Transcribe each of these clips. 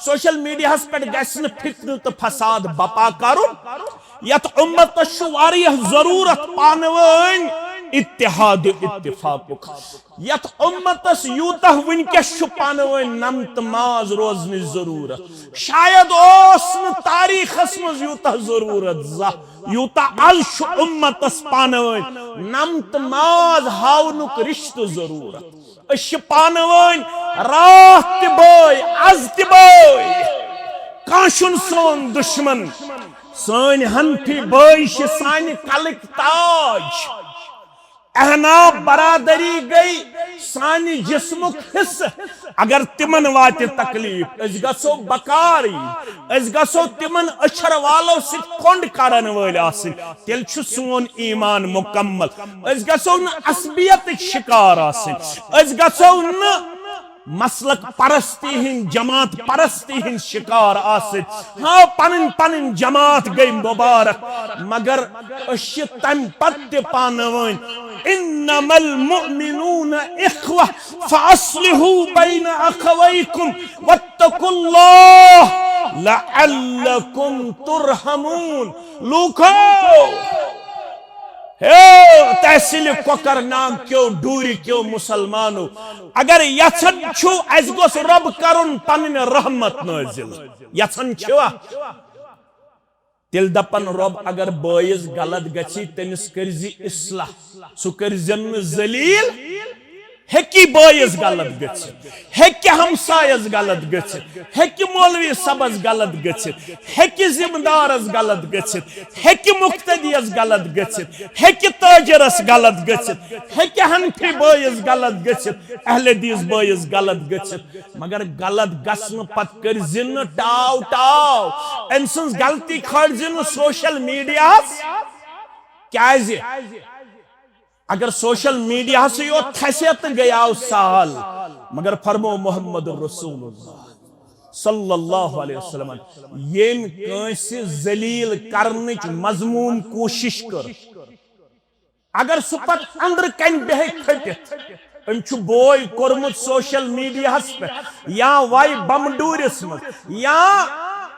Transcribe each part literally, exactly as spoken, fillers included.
Social میڈیاہس پٮ۪ٹھ گژھِ نہٕ فتنہٕ تہٕ فساد بپا کرُن۔ یتھ امتس چھُ واریاہ ضروٗرت پانہٕ وٲنۍ اتحاد و اتفاقُک۔ یتھ امتس یوٗتاہ وٕنکیٚس چھُ پانہٕ وٲنۍ نم تہٕ ماز روزنٕچ ضروٗرت، شاید اوس نہٕ تاریخس منٛز یوٗتاہ ضروٗرت زانٛہہ، یوٗتاہ از چھُ امتس پانہٕ وٲنۍ نم تہٕ ماز ہاونُک رشتہٕ ضروٗرت۔ أسۍ چھِ پانہٕ وٲنۍ راتھ تہِ بٲے، از تہِ بٲے۔ کانٛہہ چھُنہٕ سون دُشمن۔ سٲنۍ حنفی بٲے چھِ سانہِ کلٕکۍ تاج۔ احناف برادری گٔے سانہِ جسمُک حصہٕ۔ اگر تِمن واتہِ تکلیف، أسۍ گژھو بکار یِنۍ، أسۍ گژھو تِمن أچھر والو سۭتۍ کۄنٛڈ کڑن وٲلۍ آسٕنۍ۔ تیٚلہِ چھُ سون ایمان مکمل۔ أسۍ گژھو نہٕ عصبیتٕکۍ شکار آسٕنۍ، أسۍ گژھو نہٕ مسلک پرستی ہٕنٛدۍ، جماعت پرستی ہٕنٛدۍ شکار آسٕنۍ۔ ہاں، پنٕنۍ پنٕنۍ جماعت گٔے مبارک، مگر أسۍ چھِ تمہِ پتہٕ تہِ پانہٕ وٲنۍ، انما المؤمنون اخوہ فاصلحوا بین اخویکم واتقوا اللہ لعلکم ترحمون۔ لوکو، ہے تحصیل کۄکر ناگ کیو ڈوٗرِ کیو مسلمانو، اگر یژھان چھُو اسہِ گوٚژھ رب کرُن پنٕنۍ رحمت نٲزِل، یژھان چھِوا؟ تیٚلہِ دپن رۄب، اگر بٲیِس غلط گژھِ، تٔمِس کٔرزِ اصلاح، سُہ کٔرزٮ۪ن نہٕ ذلیل۔ ہیٚکہِ بٲیِس غلط گٔژھِتھ، ہیٚکہِ ہمسایس غلط گٔژھِتھ، ہیٚکہِ مولوی صٲبس غلط گٔژھِتھ، ہیٚکہِ ذمہٕ دارس غلط گٔژھِتھ، ہیٚکہِ مقتدیس غلط گٔژھِتھ، ہیٚکہِ تاجرس غلط گٔژھِتھ، ہیٚکہِ حنفی بٲیِس غلط گٔژھِتھ، اہل حدیث بٲیِس غلط گٔژھِتھ۔ مگر غلط گژھنہٕ پتہٕ کٔرۍ زِ نہٕ ٹاو ٹاو۔ أمۍ سٕنٛز غلطی کھٲلۍ زِ نہٕ سوشل میڈیاہس۔ کیازِ؟ اگر سوشل میڈیاہسٕے یوت کھسہِ تہٕ گٔیاو سہل۔ مگر فرمو محمد رسول اللہ صلی اللہ علیہ وسلم، ییٚمۍ کٲنٛسہِ ذلیل کرنٕچ مذموم کوٗشش کٔر، اگر سُہ پتہٕ أنٛدرٕ کنہِ بیٚہہِ کھٔٹِتھ، أمۍ چھُ بوے کوٚرمُت سوشل میڈیاہس پٮ۪ٹھ یا وایہِ بمڈوٗرِس منٛز یا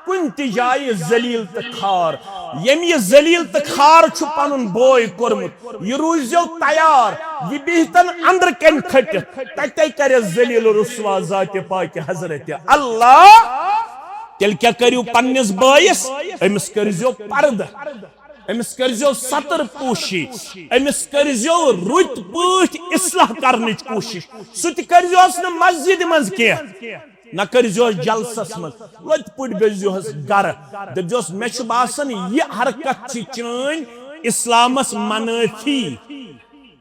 کُنہِ تہِ جایہِ ذلیل تہٕ خوار۔ ییٚمۍ یہِ ذلیل تہٕ خوار چھُ پنُن بوے کوٚرمُت، یہِ روٗززیو تیار، یہِ بِہتن أنٛدرٕ کنہِ کھٔٹِتھ، تتے کرٮ۪س ذلیل رسوا ذاتِ پاکہِ حضرت اللہ۔ تیٚلہِ کیٛاہ کٔرِو پننِس بٲیِس؟ أمِس کٔرۍزیو پردٕ۔ أمِس کٔرۍزیو ستر پوشی، أمِس کٔرۍزیو رٕتۍ پٲٹھۍ اصلاح کرنٕچ کوٗشش۔ سُہ تہِ کٔرۍزیوس نہٕ مسجدِ منٛز کینٛہہ، نہ کٔرۍزیوس جلسس منٛز، لٔتۍ پٲٹھۍ گٔژھۍزیوس گرٕ۔ دٔپۍزیوس، مےٚ چھُ باسان، یہِ حرکت چھِ چٲنۍ اسلامس منٲفی۔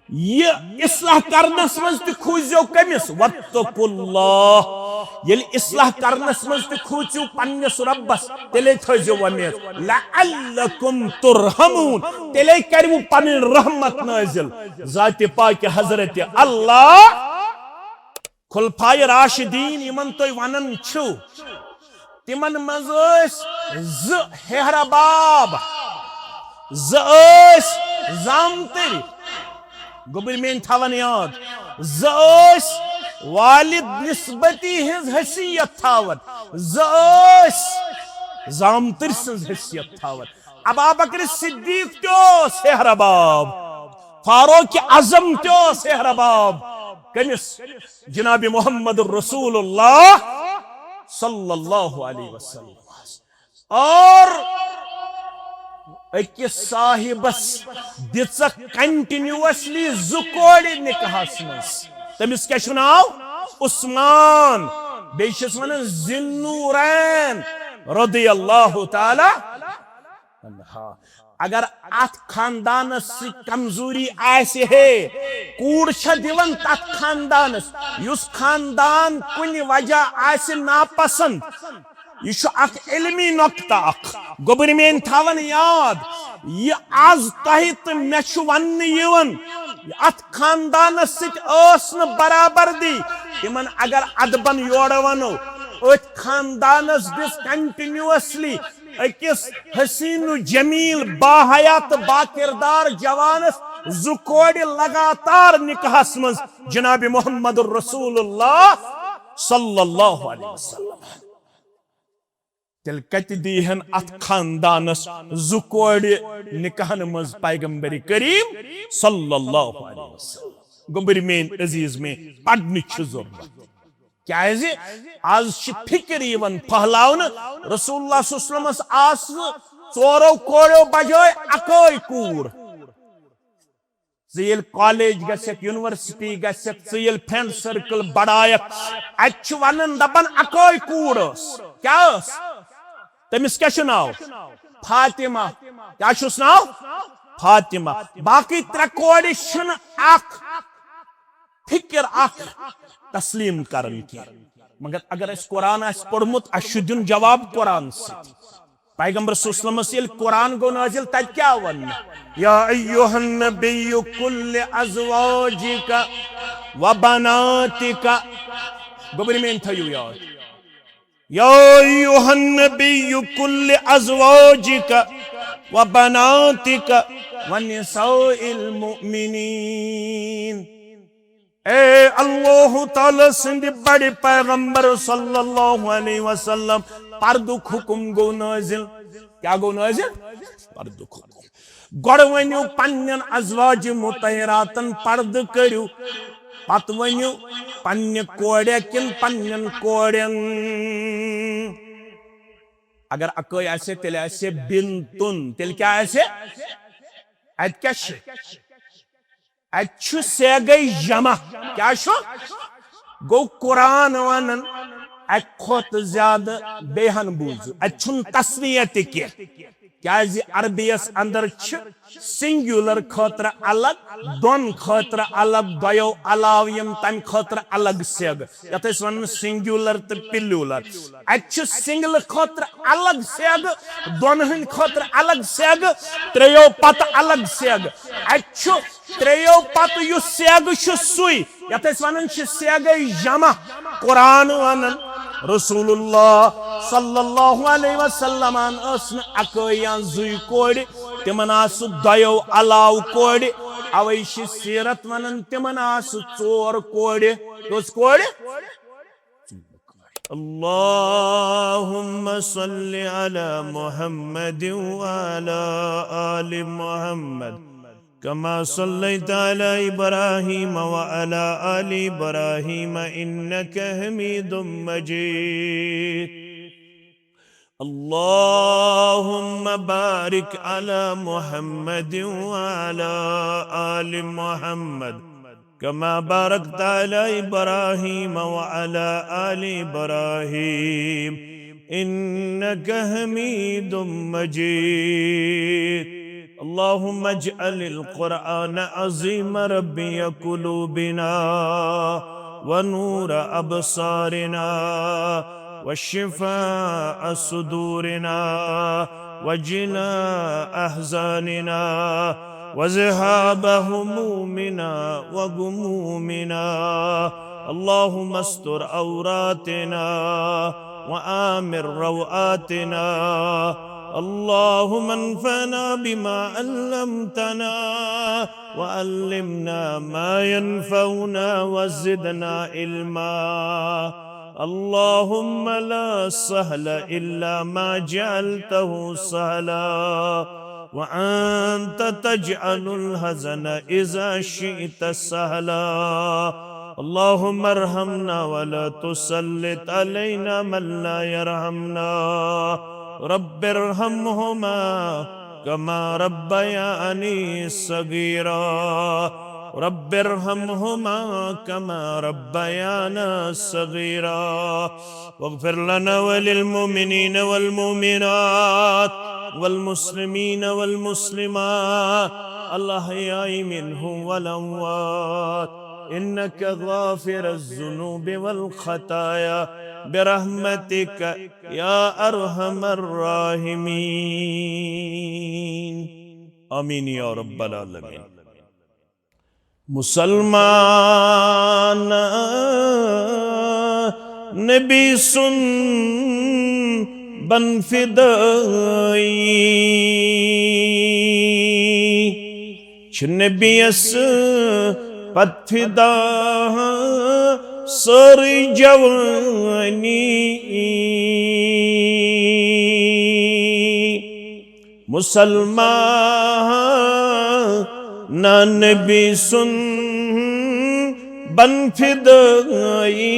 یہِ اصلاح کرنس منٛز تہِ کھوٗژزیو کٔمِس؟ واتقوا اللہ۔ ییٚلہِ اصلاح کرنس منٛز تہِ کھوٗژِو پننِس رۄبس، تیٚلے تھٲیزیو وۄمید، لعلکم ترحمون، تیٚلے کرِوٕ پنٕنۍ رحمت نٲزِل ذاتِ پاکہِ حضرت اللہ۔ خلفائے راشدین یِمن تُہۍ ونان چھِو، تِمن منٛز ٲسۍ زٕ ہیہرباب، زٕ ٲسۍ زامتٕرۍ، گوٚبٕرۍ میٲنۍ تھاوان یاد، زٕ ٲسۍ والد نسبتی ہٕنٛز حیثیت تھاوان، زٕ ٲسۍ زامتٕرۍ سٕنٛز حیثیت تھاوان۔ ابابکر صدیق تہِ اوس ہیہرباب، فاروق اعظم تہِ اوس ہیہرباب۔ کٔمِس؟ جناب محمد رسول اللہ صلی اللہ علیہ وسلم۔ اور أکِس صاحبس دِژکھ کنٹینیوسلی زٕ کورِ نکاحس منٛز۔ تٔمِس کیٛاہ چھُ ناو؟ عثمان۔ بیٚیہِ چھِس ونان ذی النورین رضی اللہ تعالیٰ عنہا۔ اگر اتھ خاندانس سۭتۍ کمزوری آسہِ ہے، کوٗر چھےٚ دِوان تتھ خاندانس، یُس خاندان کُنہِ وجہ آسہِ ناپسند۔ یہِ چھُ اکھ علمی نۄقطہٕ اکھ۔ گوٚبرۍ میٲنۍ تھاوان یاد، یہِ از تۄہہِ تہٕ مےٚ چھُ وننہٕ یِوان، اتھ خاندانس سۭتۍ ٲس نہٕ برابردی۔ تِمن اگر ادبن یورٕ ونو، أتھۍ خاندانس دِژ کنٹینیوسلی أکِس حسین و جمیل، باحیا تہٕ باکردار جوانس زٕ کورِ لگاتار نکاحس منٛز جناب محمد رسول اللہ صلی اللہ علیہ وسلم۔ تیٚلہِ کتہِ دیٖہن اتھ خاندانس زٕ کورِ نکاحن منٛز پیغمبر کریم صلی اللہ علیہ وسلم؟ گوٚبرۍ میٲنۍ عزیز، مےٚ پرنٕچ چھِ ضروٗرت۔ کیازِ آز چھِ فکر یِوان پھٔہلاونہٕ، رسول اللہ صلی اللہ علیہ وسلمس آسہٕ ژورو کوریو بجٲے اکٲے کوٗر۔ ژٕ ییٚلہِ کالج گژھکھ، یونیورسٹی گژھکھ، ژٕ ییٚلہِ فرینڈ سرکل بڑایکھ، اتہِ چھِ ونان، دپان، اکٲے کوٗر ٲس۔ کیٛاہ ٲس؟ تٔمِس کیٛاہ چھُ ناو؟ فاطمہ۔ کیٛاہ چھُس ناو؟ فاطمہ۔ باقٕے ترٛےٚ کورِ چھِنہٕ اکھ فکر، اکھ تسلیم کران کینٛہہ۔ مگر اگر اسہِ قرآن آسہِ پوٚرمُت، اسہِ چھُ دیُن جواب قرآن سۭتۍ۔ پیغمبر صلی اللہ علیہ وسلمس ییٚلہِ قرآن گوٚو نازل، تتہِ کیٛاہ وننہٕ؟ یا ایھا النبی کل ازواجک و بناتک۔ گوٚبرۍ میٲنۍ تھٲیِو یاد۔ یا ایھا النبی کل ازواجک و بناتک و نساء المؤمنین۔ اے اللہ تعالیٰ سٕنٛدِ بڑِ پیغمبر صلی اللہ علیہ وسلم، پردُک حکم گوٚو نٲزِل۔ کیٛاہ گوٚو نٲزِل؟ پردُک حکم۔ گۄڈٕ ؤنِو پننٮ۪ن ازواج مطہراتن پردٕ کٔرِو، پتہٕ ؤنِو پننہِ کورِ کِنہٕ پننٮ۪ن کورٮ۪ن۔ اگر اکٲے آسہِ، تیٚلہِ آسہِ بنتن، تیٚلہِ کیٛاہ آسہِ؟ اتہِ کیٛاہ چھِ؟ اتہِ چھُ صیغے جمع۔ کیٛاہ چھُ؟ گوٚو قرآن ونان، اکہِ کھۄتہٕ زیادٕ بیٚیہِ ہن بوٗزِو۔ اتہِ چھُنہٕ تسنیہ تہِ کینٛہہ۔ کیٛازِ عربی یس اندر چھِ سنگیولر خٲطرٕ الگ، دۄن خٲطرٕ الگ، دۄیو علاوٕ یِم تمہِ خٲطرٕ الگ صیغہٕ، یتھ أسۍ ونان سنگیولر تہٕ پلیولر۔ اتہِ چھُ سنگلہٕ خٲطرٕ الگ صیغہٕ، دۄن ہٕنٛدِ خٲطرٕ الگ صیغہٕ، ترٛیٚیو پتہٕ الگ صیغہٕ۔ اتہِ چھُ ترٛیٚیو پتہٕ یُس صیغہٕ چھُ، سُے یتھ أسۍ ونان چھِ صیغے جمع۔ قرآن ونان، رسول اللہ صلی اللہ علیہ وسلمن ٲس نہٕ اکٲے یا زٕے کورِ، تِمن آسہٕ دۄیو علاوٕ کورِ۔ اوے چھِ سیرت ونان، تِمن آسہٕ ژور کورِ۔ کٔژ کورِ؟ اللهم صل على محمد وعلى آل محمد كما صليت على إبراهيم وعلى آل إبراهيم إنك حميد مجيد. اللهم بارك على محمد وعلى آل محمد كما باركت على إبراهيم وعلى آل إبراهيم إنك حميد مجيد. اللهم اجعل القرآن عظيم ربيع قلوبنا ونور أبصارنا وشفاء صدورنا وجلاء أحزاننا وذهاب همومنا وغمومنا. اللهم استر عوراتنا وآمن روعاتنا. اللهم انفعنا بما علمتنا وعلمنا ما ينفعنا وزدنا علما. اللهم لا سهل إلا ما جعلته سهلا وأنت تجعل الحزن إذا شئت سهلا. اللهم ارحمنا ولا تسلط علينا من لا يرحمنا. رب ارحمهما كما ربياني صغيرا. رب ارحمهما كما ربيانا صغيرا. واغفر لنا وللمؤمنين والمؤمنات والمسلمين والمسلمات الأحياء منهم والأموات إنك غافر الذنوب والخطايا برحمتك يا أرحم الراحمين. آمين يا رب العالمين. مسلمان نبی سُنٛد بن فدٲیی چھِ نبیَس پتہٕ فدا سٲرٕے جوٲنی۔ مسلمان نبی سُنٛد بن فدٲیی۔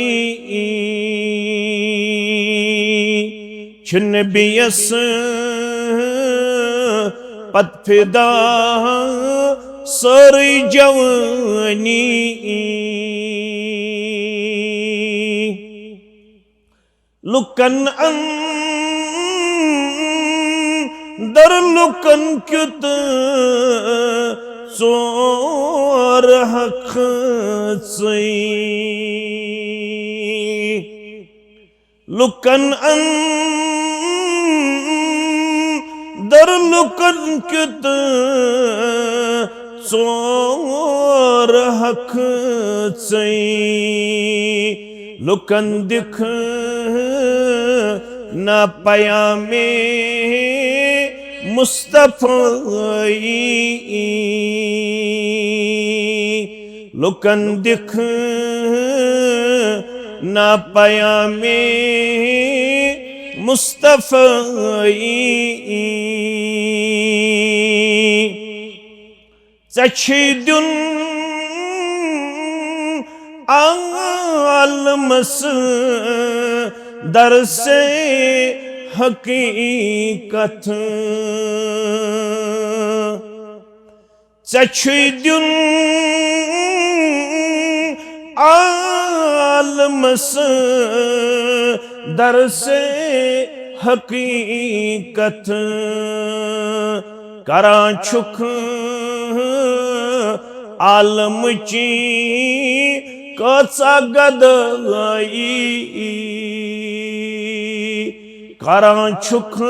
چھِ نبیَس پت فدا سٲرٕے جوٲنی۔ لُکن اندر لُکن کیُت ژور حق ژٕے۔ لُکن اندر لُکن کیُت ژور حق ژٕے۔ لُکن دِکھ نہ پیامِ مصطفیٰ۔ لُکن دِکھ نہ پیامِ مصطفیٰ۔ ژےٚ چھُے دیُن عالمس درسِ حقیقت۔ ژےٚ چھُے دیُن عالمس درسِ حقیقت۔ کران چھُکھ عالمچی کۭژاہ گدٲیی۔ کران چھُکھ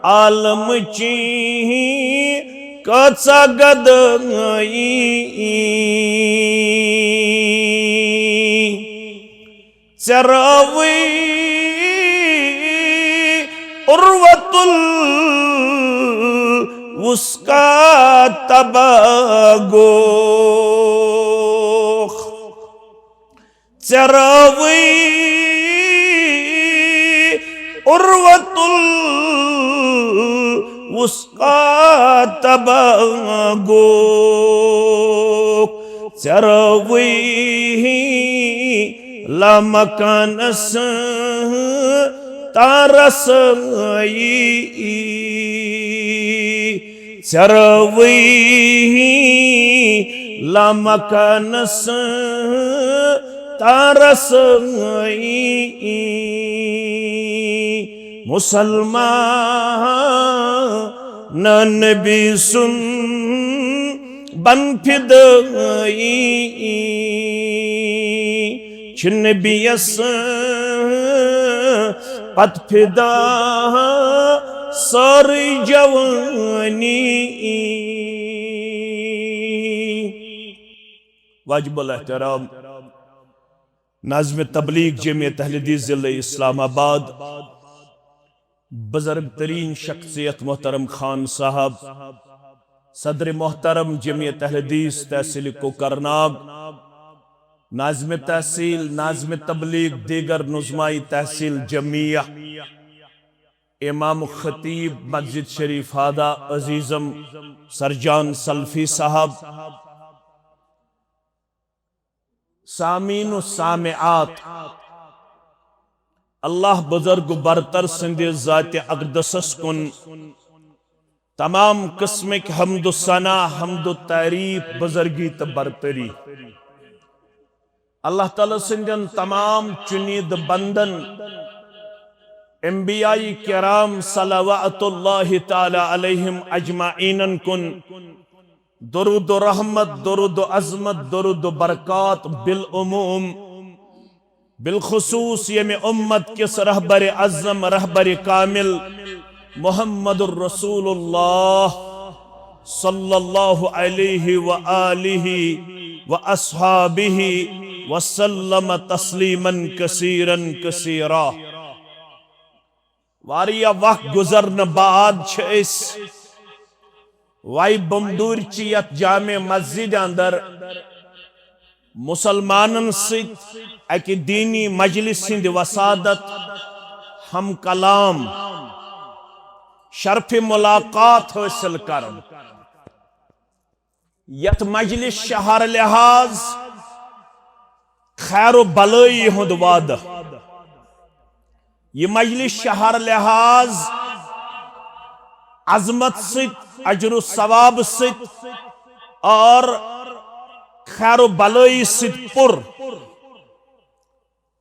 عالمچی کۭژاہ گدٲیی۔ ژےٚ رٲوٕے عروة الوثقی تباہ گوکھ۔ ژےٚ رٲوٕے عروة الوثقی تباہ گوکھ۔ ژےٚ رٲوٕے لامکانس تام رسٲیی۔ ژےٚ رٲوٕے لامکانس تام رسٲیی۔ مسلمان نبی سُنٛد بن فدٲیی۔ چھِ نبیَس پت فدا سٲرٕے جوٲنی۔ واجب الاحترام ناظم تبلیغ جمعیت اہل حدیث ضلع اسلام آباد، بزرگ ترین شخصیت محترم خان صاحب، صدر محترم جمعیت اہل حدیث تحصیل کوکرناگ، ناظم تحصیل، ناظم تبلیغ، دیگر نظمائی تحصیل جمعیہ، امام خطیب مسجد شریف ہادہ عزیزم سرجان سلفی صاحب، سامعین و سامعات، اللہ بزرگ و برتر سٕنٛدِ ذاتِ اقدسس کُن تمام قسمٕکۍ حمد و ثنا، حمد و تعریف، بزرگی تہٕ برتری۔ اللہ تعالیٰ سٕنٛدٮ۪ن تمام چُنیدٕ بندن، انبیاء کرام صلوات اللہ تعالیٰ علیہم اجمعینن کُن درود و رحمت، درود و عظمت، درود و برکات بالعموم، بالخصوص ییٚمہِ امت کِس رہبر اعظم، رہبر کامل محمد الرسول اللہ صلی اللہ علیہ و آلہ و اصحابہ وسلم تسلیما کثیرا کثیرا۔ واریاہ وقت گزرنہٕ بعد چھِ أسۍ وای بمدوٗرچہِ یتھ جامع مسجد اندر مسلمانن سۭتۍ اکہِ دینی مجلس ہٕنٛدِ وسادت ہم کلام شرف ملاقات حٲصِل کرُن۔ یتھ مجلس چھِ ہر لحاظ خیر و بلٲیی ہُنٛد وعدٕ۔ یہِ مجلس چھِ ہر لحاظ عظمت سۭتۍ، اجر و ثواب سۭتۍ اور خیر و بلٲیی سۭتۍ پُر۔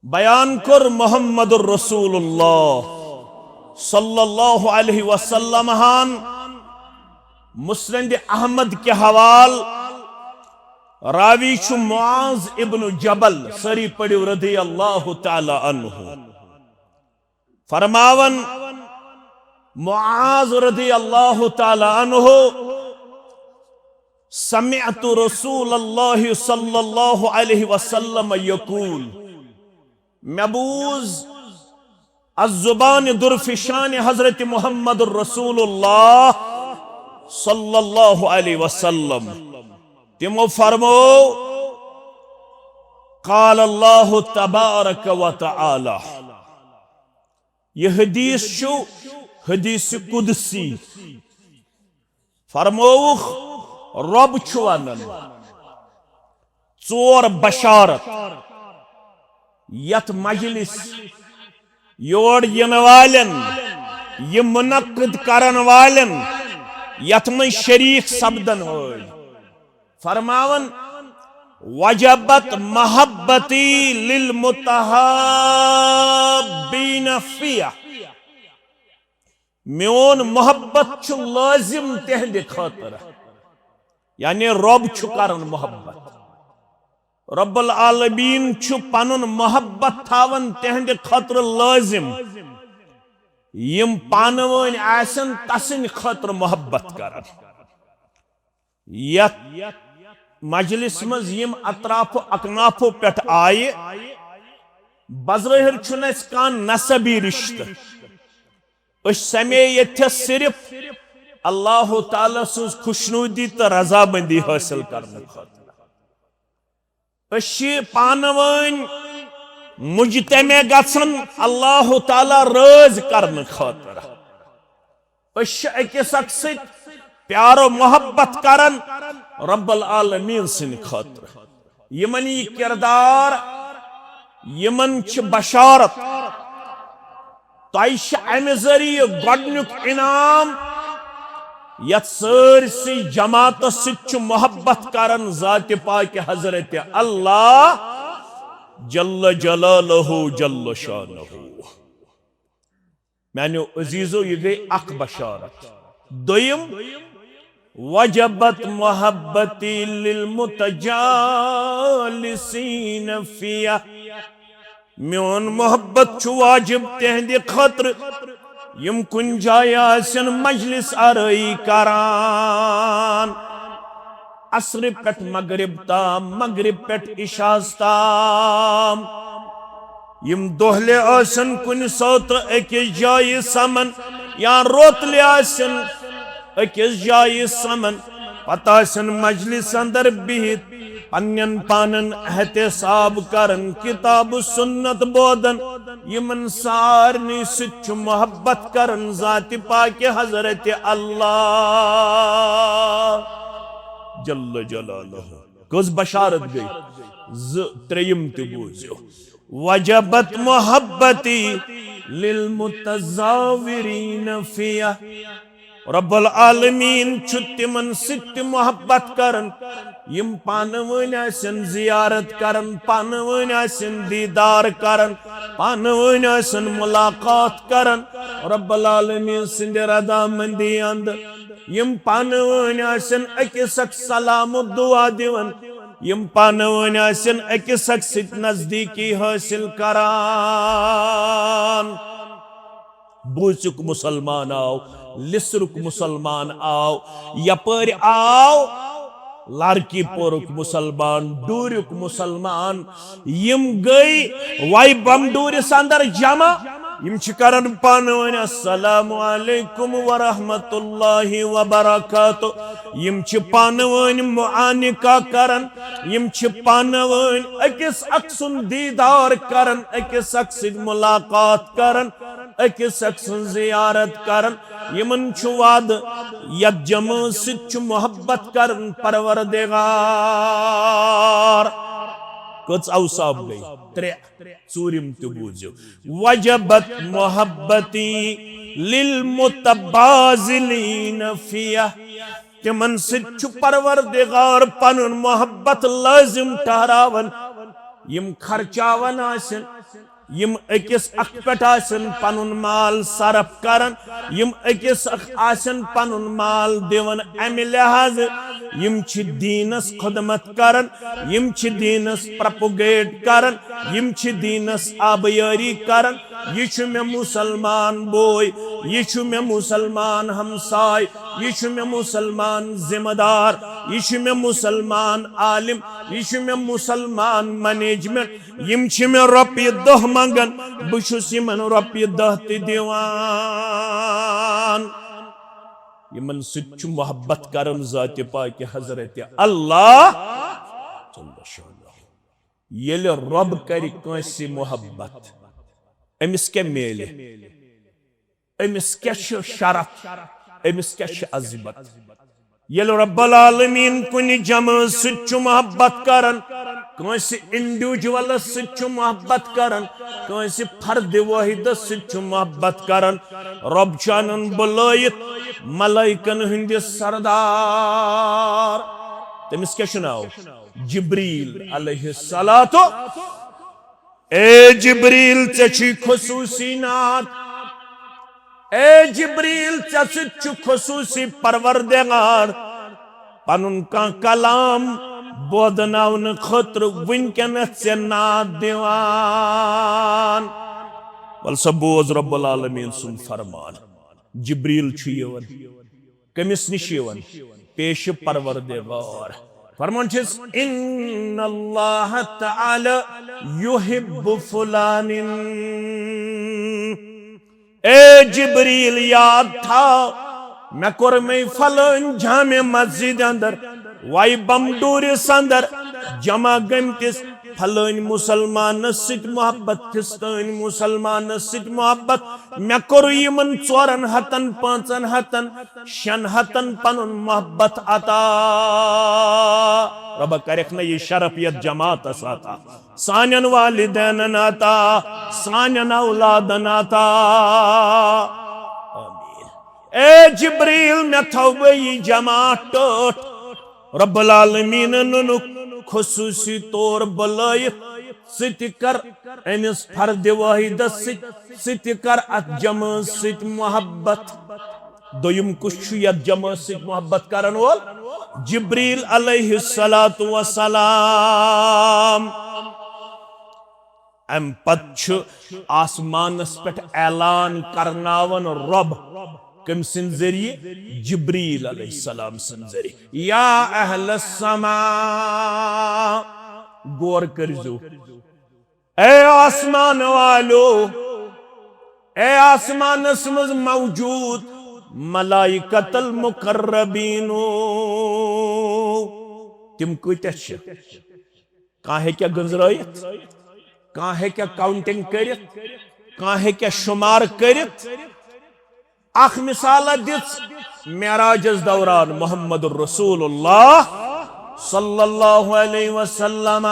بیان کوٚر محمد رسول اللہ صلی اللہ علیہ وسلم ہن مسند احمد کہِ حوال، راوی چھُ معاذ ابن جبل، سٲری پٔرِو رضی اللہ تعالی عنہ۔ فرماون معاذ رضی اللہ تعالی عنہ، سمعت رسول اللہ صلی اللہ علیہ وسلم یقول، مےٚ بوٗز از زبان درفشان حضرت محمد رسول اللہ صلی اللہ علیہ وسلم، تِمو فرمو، قال اللہ تبارک و تعالی، یہِ حدیث چھُ حدیث قدسی۔ فرمووُکھ، رۄب چھُ ونان، ژور بشارت یتھ مجلس یور یِنہٕ والٮ۪ن، یہِ منعقد کرن والٮ۪ن، یتھ منٛز شریک سپدن وٲلۍ۔ فرماون، وجبت محبتی للمتحابین فیہ، میون محبت چھُ لٲزم تِہنٛدِ خٲطرٕ، یعنی رۄب چھُ کران محبت۔ رب العالمین چھُ پنُن محبت تھاوان تِہنٛدِ خٲطرٕ لٲزم، یِم پانہٕ وٲنۍ آسن تسٕنٛدِ خٲطرٕ محبت کران۔ یتھ مجلس منٛز یِم اطراف و اکنافو پٮ۪ٹھ آیہِ، بظٲہر چھُنہٕ اَسہِ کانٛہہ نسبی رشتہٕ۔ أسۍ سمے ییٚتھس صرف اللہ تعالیٰ سٕنٛز خۄشنودی تہٕ رضامندی حٲصِل کرنہٕ خٲطرٕ۔ أسۍ چھِ پانہٕ وٲنۍ مجتمع گژھان اللہ تعالیٰ رٲضۍ کرنہٕ خٲطرٕ۔ أسۍ چھِ أکِس اکھ سۭتۍ پیار و محبت کران رب العالمین سٕنٛدِ خٲطرٕ۔ یِمن یہِ کردار، یِمن چھِ بشارت، تۄہہِ چھِ امہِ ذٔریعہٕ گۄڈنیُک انعام، یتھ سٲرسٕے جماعتس سۭتۍ چھُ محبت کران ذاتِ پاکِ حضرت اللہ جل جلالہ جل شانہ۔ میانیو عزیزو، یہِ گٔے اکھ بشارت۔ دوٚیِم، وجبت محبتی للمتجالسین فیہ، میون محبت چھُ واجب تِہنٛدِ خٲطرٕ، یِم کُنہِ جایہِ آسن مجلس آرٲیی کران۔ عصرِ پٮ۪ٹھ مغرب تام، مغرب پٮ۪ٹھ عشاءس تام۔ یِم دۄہلہِ ٲسِن کُنہِ سٲترٕ أکِس جایہِ سَمان یا روتلہِ آسِن أکِس جایہِ سَمان، پتہٕ آسِن مجلس اندر بِہِتھ پننٮ۪ن پانن احتساب کران، کتاب و سنت بوزان۔ یِمن سارنٕے سۭتۍ چھُ محبت کران ذاتِ پاکِ حضرت اللہ جل جلالہ۔ کٔژ بشارت گٔے؟ زٕ، ترٛیٚیِم تہِ بوٗزِو۔ وجبت محبتی للمتزاورین فیہ۔ رب العالمین چھُ تِمن سۭتۍ تہِ محبت کران، یِم پانہٕ ؤنۍ آسن زیارت کران، پانہٕ ؤنۍ آسن دیدار کران، پانہٕ ؤنۍ آسن ملاقات کران۔ رب العالمین سٕنٛدِ رضامندی اندر یِم پانہٕ ؤنۍ آسن أکِس اکھ سلام و دعا دِوان، یِم پانہٕ ؤنۍ آسن أکِس اکھ سۭتۍ نزدیٖکی حٲصِل کران۔ بوٗزِکھ، مسلمان آو، لِسرُک مسلمان آو، یپٲرۍ آو لارکی پورُک مسلمان، ڈوٗرِک مسلمان، یِم گٔے وے بمڈوٗرِس اندر جمع۔ یِم چھِ کران پانہٕ ؤنۍ السلام علیکم ورحمۃ اللہ وبرکاتہ۔ یِم چھِ پانہٕ ؤنۍ معانقہ کران۔ یِم چھِ پانہٕ ؤنۍ أکِس اکھ سُنٛد دیدار کران، أکِس اکھ سۭتۍ ملاقات کران، أکِس اکھ سٕنٛز زیارت کران۔ یِمن چھُ وعدٕ، یتھ جمٲژ سۭتۍ چھُ محبت کران پروردگار۔ کٔژ اوصاف گٔے؟ ترٛےٚ۔ ژوٗرِم تہِ بوٗزِو۔ وجبت محبتی للمتباذلین فیہ۔ تِمن سۭتۍ چھُ پروردگار پنُن محبت لٲزم ٹھہراوان۔ یِم خرچاوان آسن، یِم أکِس اکھ پٮ۪ٹھ آسن پنُن مال صرف کران، یِم أکِس اکھ آسن پنُن مال دِوان، امہِ لحاظہٕ یِم چھِ دیٖنس خدمت کران، یِم چھِ دیٖنس پروپوگیٹ کران، یِم چھِ دیٖنس آبیٲری کران۔ یہِ چھُ مےٚ مُسلمان بوے، یہِ چھُ مےٚ مُسلمان ہمساے، یہِ چھُ مےٚ مُسلمان ذمہٕ دار، یہِ چھُ مےٚ مُسلمان عالم، یہِ چھُ مےٚ مُسلمان مینجمنٹ۔ یِم چھِ مےٚ رۄپیہِ دَہ منٛگان، بہٕ چھُس یِمن رۄپیہِ دَہ تہِ دِوان۔ یِمن سۭتۍ چھُ محبت کران ذاتِ پاکِ حضرت اللہ۔ ییٚلہِ رۄب کرِ کٲنٛسہِ محبت، أمِس کیٛاہ میلہِ؟ أمِس کیٛاہ چھُ شرف؟ أمِس کیٛاہ چھِ عظمت؟ ییٚلہِ رب العالمین کُنہِ جمٲژ سۭتۍ چھُ محبت کران، کٲنٛسہِ انڈیویجولس سۭتۍ چھُ محبت کران، کٲنٛسہِ فرد واحدس سۭتۍ چھُ محبت کران، رب چھُ انان بُلٲیِتھ ملائکن ہٕنٛدِ سردار۔ تٔمِس کیٛاہ چھُ ناو؟ جبریل علیہ الصلوۃ۔ اے جبریل، ژےٚ چھُے خصوٗصی نعت۔ اے جبریل، ژےٚ سۭتۍ چھُ خصوٗصی پروردگار پنُن کانٛہہ کلام بوزناونہٕ خٲطرٕ وٕنکیٚنس ژےٚ نعت دِوان۔ ول سا بوز رب العالمین سُنٛد فرمان۔ جبریل چھُ یِوان۔ کٔمِس نِش یِوان؟ پیش پروردگار۔ فرمان چھِس، "ان اللہ تعالی یحب فلانن۔" اے جبریل، یاد تھاو، مےٚ کوٚر مے فلٲنۍ جامع مسجد اندر وای بمڈوٗرِس اندر جمع گٔمتِس فلٲنۍ مُسلمانس سۭتۍ محبت، فستٲنۍ مُسلمانس سۭتۍ محبت۔ مےٚ کوٚر یِمن ژورن ہتن، پانٛژن ہتن، شٮ۪ن ہتن پنُن محبت عطا۔ رۄبہ کرکھ نہ یہِ شرف یتھ جماعتس عطا، سانٮ۪ن والدینن عطا، سانٮ۪ن اولادن عطا۔ آمین۔ اے جبریل، مےٚ تھووے یہِ جماعت ٹٲٹھ۔ رب العالمینن نُنُک خصوٗصی طور بُلٲیِتھ، ژٕ تہِ کر أمِس فرد واحدس سۭتۍ، ژٕ تہِ کر اتھ جمٲژ سۭتۍ محبت۔ دوٚیِم کُس چھُ یتھ جمٲژ سۭتۍ محبت کرن وول؟ جبریل علیہ الصلوۃ والسلام۔ امہِ پتہٕ چھُ آسمانس پٮ۪ٹھ اعلان کرناوان رۄب۔ کٔمۍ سٕنٛدِ ذٔریعہٕ؟ جبریل علیہ السلام سٕنٛدِ ذٔریعہٕ۔ یا اہل السماء، غور کٔرزیو۔ اے آسمان والو، اے آسمانس منٛز موجود ملائکۃ المقربینو، تِم کۭتیاہ چھِ؟ کانٛہہ ہیٚکیٛاہ گٔنزرٲیِتھ؟ کانٛہہ ہیٚکیٛاہ کاؤنٹنگ کٔرِتھ؟ کانٛہہ ہیٚکیٛاہ شُمار کٔرِتھ؟ اکھ مثال دِژ معراجس دوران محمد رسول اللہ صلی اللہ علیہ وسلم۔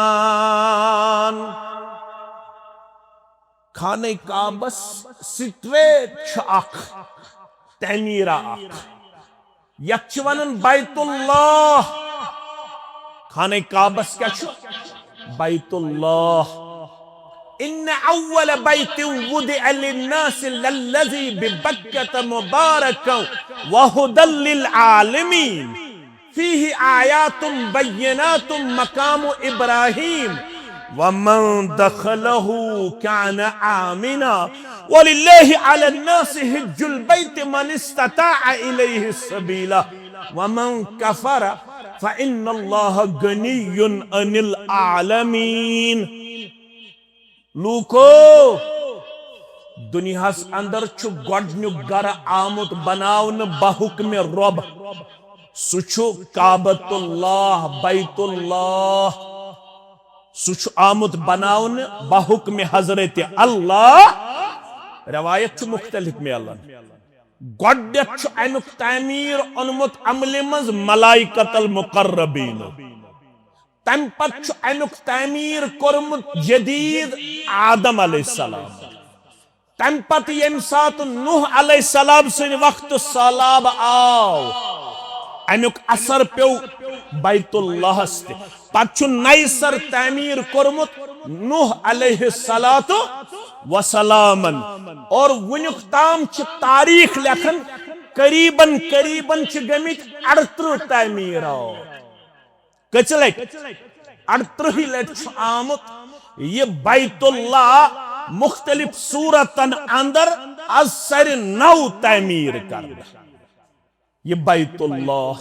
خانہ کعبس سۭتۍ چھُ اکھ تعمیرہ اکھ، یتھ چھِ ونان بیت اللہ۔ خانہ کعبس کیٛاہ چھُ؟ بیت اللہ۔ ان اول بیت وضع للناس للذی ببکۃ مبارکا وہدی للعالمین۔ فيه آيات بينات مقام إبراهيم ومن دخله كان آمنا ولله على الناس حج البيت من استطاع إليه سبيلا ومن كفر فإن الله غني عن العالمين۔ لوٗکو، دُنیاہس اندر چھُ گۄڈٕنیُک گرٕ آمُت بناونہٕ بحکمِ رۄب۔ سُہ چھُ کعبۃ اللہ، بیت اللہ۔ سُہ چھُ آمُت بناونہٕ بحکمِ حضرت اللہ۔ روایت چھِ مختلف میلان۔ گۄڈنیتھ چھُ امیُک تعمیٖر اوٚنمُت عملہِ منٛز ملائکۃ المقربین۔ تمہِ پتہٕ چھُ امیُک تعمیٖر کوٚرمُت جدید آدم علیہ السلام۔ تمہِ پتہٕ ییٚمہِ ساتہٕ نوح علیہ السلام سٕنٛدِ وقتہٕ سہلاب آو، امیُک اثر پیوٚو بیت اللہس تہِ۔ پتہٕ چھُ نَیہِ سر تعمیٖر کوٚرمُت نوح علیہ الصلوۃ والسلامن۔ اور وُنیُک تام چھِ تاریخ لیکھان، قریباً قریباً چھِ گٔمٕتۍ اَڑترٕہ تعمیٖرات۔ کٔژِ لٹہِ؟ اَڑترٕہہِ لٹہِ چھُ آمُت یہِ بیت اللہ مختلف صورتن اندر از سرِ نو تعمیٖر کرنہٕ۔ یہِ بیت اللہ۔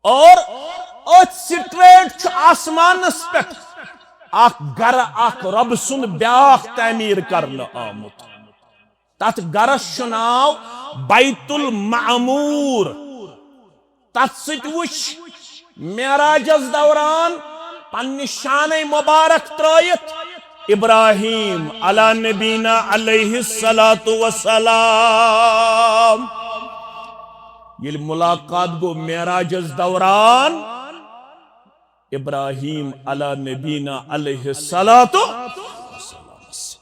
اور أتھۍ سٹریٹ چھُ آسمانس پٮ۪ٹھ اکھ گرٕ، اکھ رۄبہٕ سُنٛد بیاکھ تعمیٖر کرنہٕ آمُت۔ تتھ گرس چھُ ناو بیت المعمور۔ تتھ سۭتۍ وٕچھ معراجس دوران پننہِ شانَے مبارک ترٲیِتھ ابراہیم علی نبینا علیہ الصلوۃ والسلام۔ ییٚلہِ ملاقات گوٚو معراجس دوران، ابراہیم علی نبینا علیہ الصلوۃ،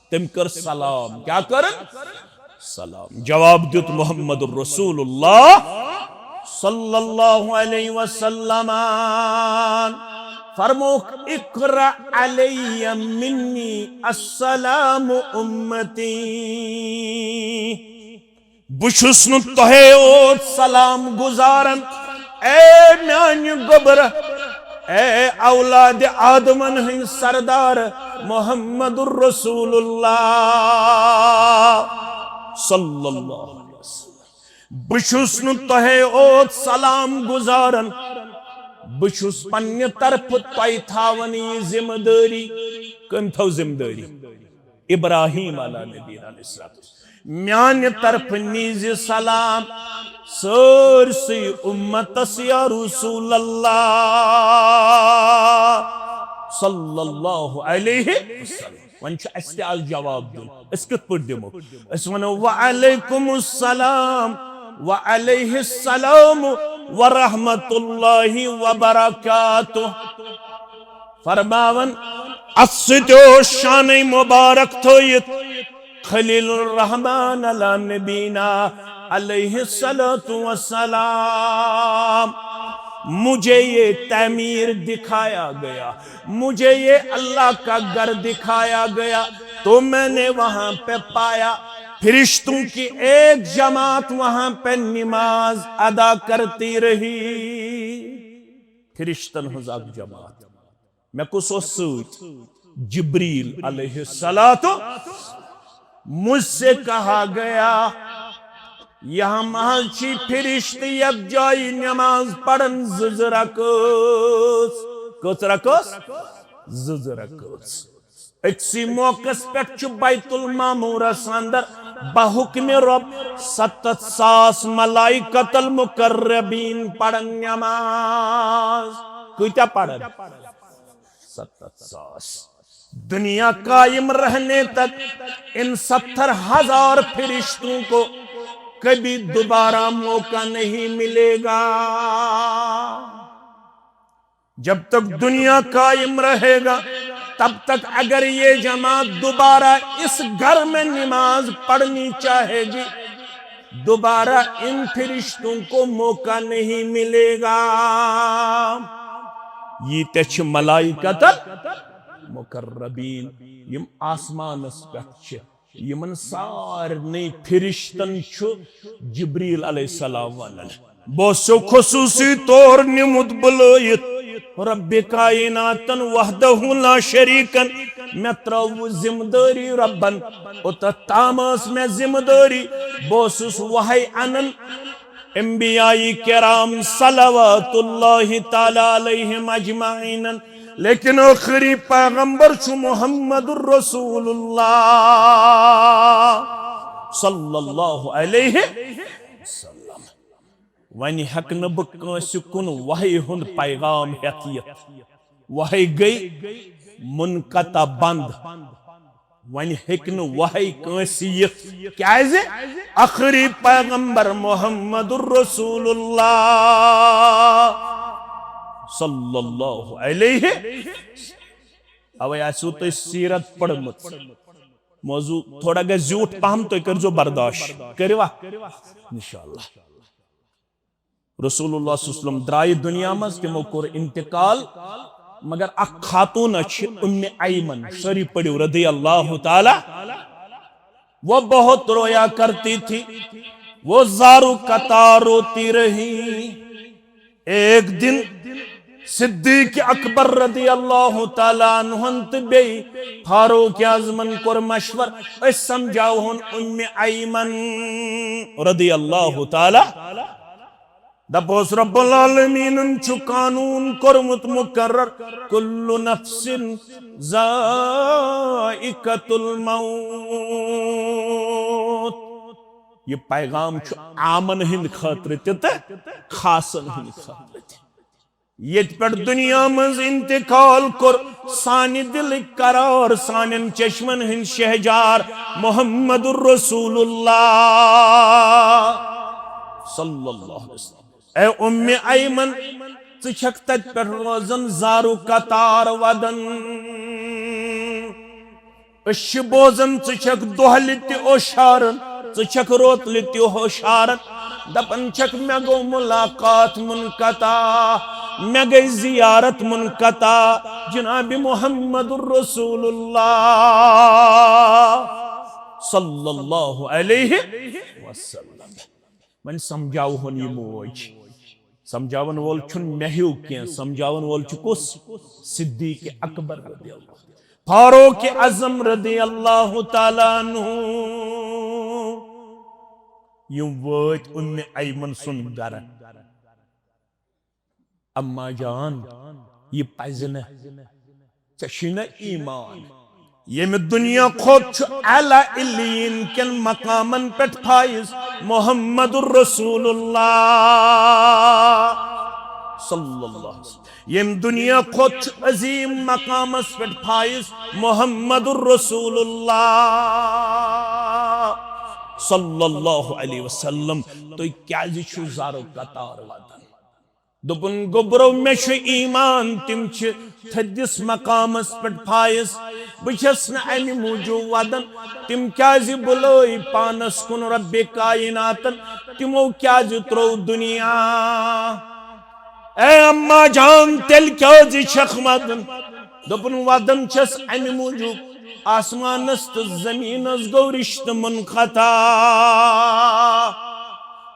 تٔمۍ کٔر سلام۔ کیٛاہ کٔرٕن؟ سلام۔ جواب دیُت محمد رسول اللہ صلی اللہ علیہ وسلم۔ فرمووُکھ، اقرأ علی منی السلام امتی۔ بہٕ چھُس نہٕ تۄہے یوت سلام گُزاران، اے میانہِ گوٚبرہ، اے اولاد آدمن ہٕنٛدۍ سردار محمد رسول اللہ صلی اللہ علیہ وسلم۔ بہٕ چھُس نہٕ تۄہے یوت سلام گُزاران، بہٕ چھُس پننہِ طرفہٕ تۄہہِ تھاوان یہِ ذمہٕ دٲری۔ کٔمۍ تھٲو ذمہٕ دٲری؟ ابراہیم علی نبینا علیہ السلام۔ میانہِ طرفہٕ نیٖزِ سلام سٲرسٕے اُمتس یا رسول اللہ صلی اللہ علیہ وسلم۔ وۄنۍ چھُ اَسہِ تہِ آز جواب دیُن۔ أسۍ کِتھ پٲٹھۍ دِمو؟ أسۍ وَنو، وعلیکم السلام وعلیہ السلام ورحمۃ اللہ وبرکاتہ۔ فرماوان، اتھ سۭتۍ اوس شانٕے مبارک تھٲیِتھ خلیل الرحمان علی نبینا علیہ الصلوۃ والسلام۔ مجھے یہ تعمیر دکھایا گیا، مجھے یہ اللہ کا گھر دکھایا گیا، تو میں نے وہاں پہ پایا فرشتوں کی ایک جماعت وہاں پہ نماز ادا کرتی رہی۔ فرشتن ہٕنٛز اکھ جماعت۔ مےٚ کُس اوس سۭتۍ؟ جبریل علیہ الصلوۃ۔ مجھ سے کہا گیا، یہاں محض چھ فرشتہٕ یتھ جایہِ نماز پرن زٕ زٕ رکٲژ۔ کٔژ رکٲژ؟ زٕ زٕ رکٲژ۔ أکسٕے موقعس پٮ۪ٹھ چھُ بیت المعمورس اندر بحکم رب ستتھ ساس ملائکۃ المقربین پرن نماز۔ کۭتیاہ پرن؟ ستتھ ساس۔ دنیا قائم رہنے تک ان ستر ہزار فرشتوں کو کبھی دوبارہ موقع نہیں ملے گا۔ جب تک دنیا قائم رہے گا، تب تک اگر یہ جماعت دوبارہ اس گھر میں نماز پڑھنی چاہے گی، دوبارہ ان فرشتوں کو موقع نہیں ملے گا۔ ییٖتیٛاہ چھِ ملائکۃ المقربین، یِم آسمانس پٮ۪ٹھ چھِ۔ یِمن سارنٕے فرشتن چھُ جبریل علیہ السلام ونان۔ بہٕ اوسُکھ خصوٗصی طور نیوٗمُت بُلٲیِتھ رب کائناتن وحدہ لا شریکن۔ مےٚ ترٲو ذمہٕ دٲری ربن، اوٚتتھ تام ٲس مےٚ ذمہٕ دٲری۔ بہٕ اوسُس وحی انان انبیاء کرام صلوات اللہ تعالی علیہم اجمعین۔ لیکن ٲخری پیغمبر چھُ محمد رسول اللہ صلی اللہ علیہ وسلم۔ وۄنۍ ہٮ۪کہٕ نہٕ بہٕ کٲنٛسہِ کُن وحی ہُنٛد پیغام ہٮ۪تھ یِتھ۔ وحی گٔے منقطع، بنٛد۔ وۄنۍ ہیٚکہِ نہٕ وۄہے کٲنٛسہِ یِتھ۔ کیازِ؟ ٲخری پیغمبر محمد رسول اللہ صلی اللہ علیہ۔ اوے آسِوٕ تۄہہِ سیرت پٔرمٕژ۔ موضوع تھوڑا گژھِ زیوٗٹھ پہم، تُہۍ کٔرزیو برداشت۔ کٔرِوا؟ انشاءاللہ۔ رسول اللہ صلی اللہ علیہ وسلم درٛایہِ دُنیا منٛز، تِمو کوٚر انتقال، مگر اکھ خاتون چھِ ام ایمن، سٲری پٔرِو، رضی اللہ تعالی، وہ بہت رویا کرتی تھی، وہ زارو قطار روتی رہی۔ ایک دن صدیق اکبر رضی اللہ تعالی عنہن تہٕ بیٚیہِ فاروق اعظمن کوٚر مشور، أسۍ سمجھاوہون ام ایمن رضی اللہ تعالی۔ دپوس رب العالمینن چھُ قانون کوٚرمُت مقرر، کل نفس ذائقۃ الموت۔ یہِ پیغام چھُ عامن ہٕنٛدِ خٲطرٕ تہِ تہٕ خاصن ہٕنٛدِ خٲطرٕ تہِ۔ ییٚتہِ پٮ۪ٹھ دُنیا منٛز انتقال کوٚر، سانہِ دِلٕکۍ قرار، سانٮ۪ن چشمن ہٕنٛدۍ شہجار محمد رسول اللہ صلی اللہ علیہ وسلم۔ اے ام ایمن، ژٕ چھکھ تتہِ پٮ۪ٹھ روزان زارو قطار ودان۔ أسۍ چھِ بوزان، ژٕ چھکھ دۄہلہِ تہِ اوشارن، ژٕ چھکھ روتلہِ تہِ ہوشارن۔ دپان چھکھ، مےٚ گوٚو ملاقات منقطع، مےٚ گٔے زیارت منقطع جناب محمد رسول اللہ صلی اللہ علیہ وسلم۔ وۄنۍ سمجھاوہون یہِ موج۔ سمجھاون وول چھُنہٕ مےٚ ہیوٗ کینٛہہ، سمجھاون وول چھُ کُس؟ صدیق اکبر رضی اللہ، فاروق اعظم رضی اللہ تعالی عنہ۔ یِم وٲتۍ ام ایمن سُنٛد گرٕ۔ اما جان، یہِ پزِ نہٕ۔ ژےٚ چھُے نہ ایمان؟ ییٚمہِ دُنیا کھۄتہٕ چھُ اعلیٰ علیین کٮ۪ن مقامن پٮ۪ٹھ فائز محمد رسول اللہ صلی اللہ علیہ وسلم۔ ییٚمہِ دُنیا کھۄتہٕ چھُ عظیم مقامس پٮ۪ٹھ فائز محمد رسول اللہ صلی اللہ علیہ وسلم۔ تُہۍ کیازِ چھِو زارو قطار ودان؟ دوٚپُن، گوٚبرو، مےٚ چھُ ایمان، تِم چھِ تھٔدِس مقامس پٮ۪ٹھ فائز۔ بہٕ چھَس نہٕ اَمہِ موٗجوٗب وَدان، تِم کیازِ بُلٲے پانَس کُن رۄبِ کائناتن؟ تِمو کیازِ ترٛوو دُنیا؟ اے اما جان، تیٚلہِ کیازِ چھَکھ وَدان؟ دوٚپُن، وَدان چھَس اَمہِ موٗجوٗب، آسمانس تہٕ زمینس گوٚو رشتہٕ منقطع۔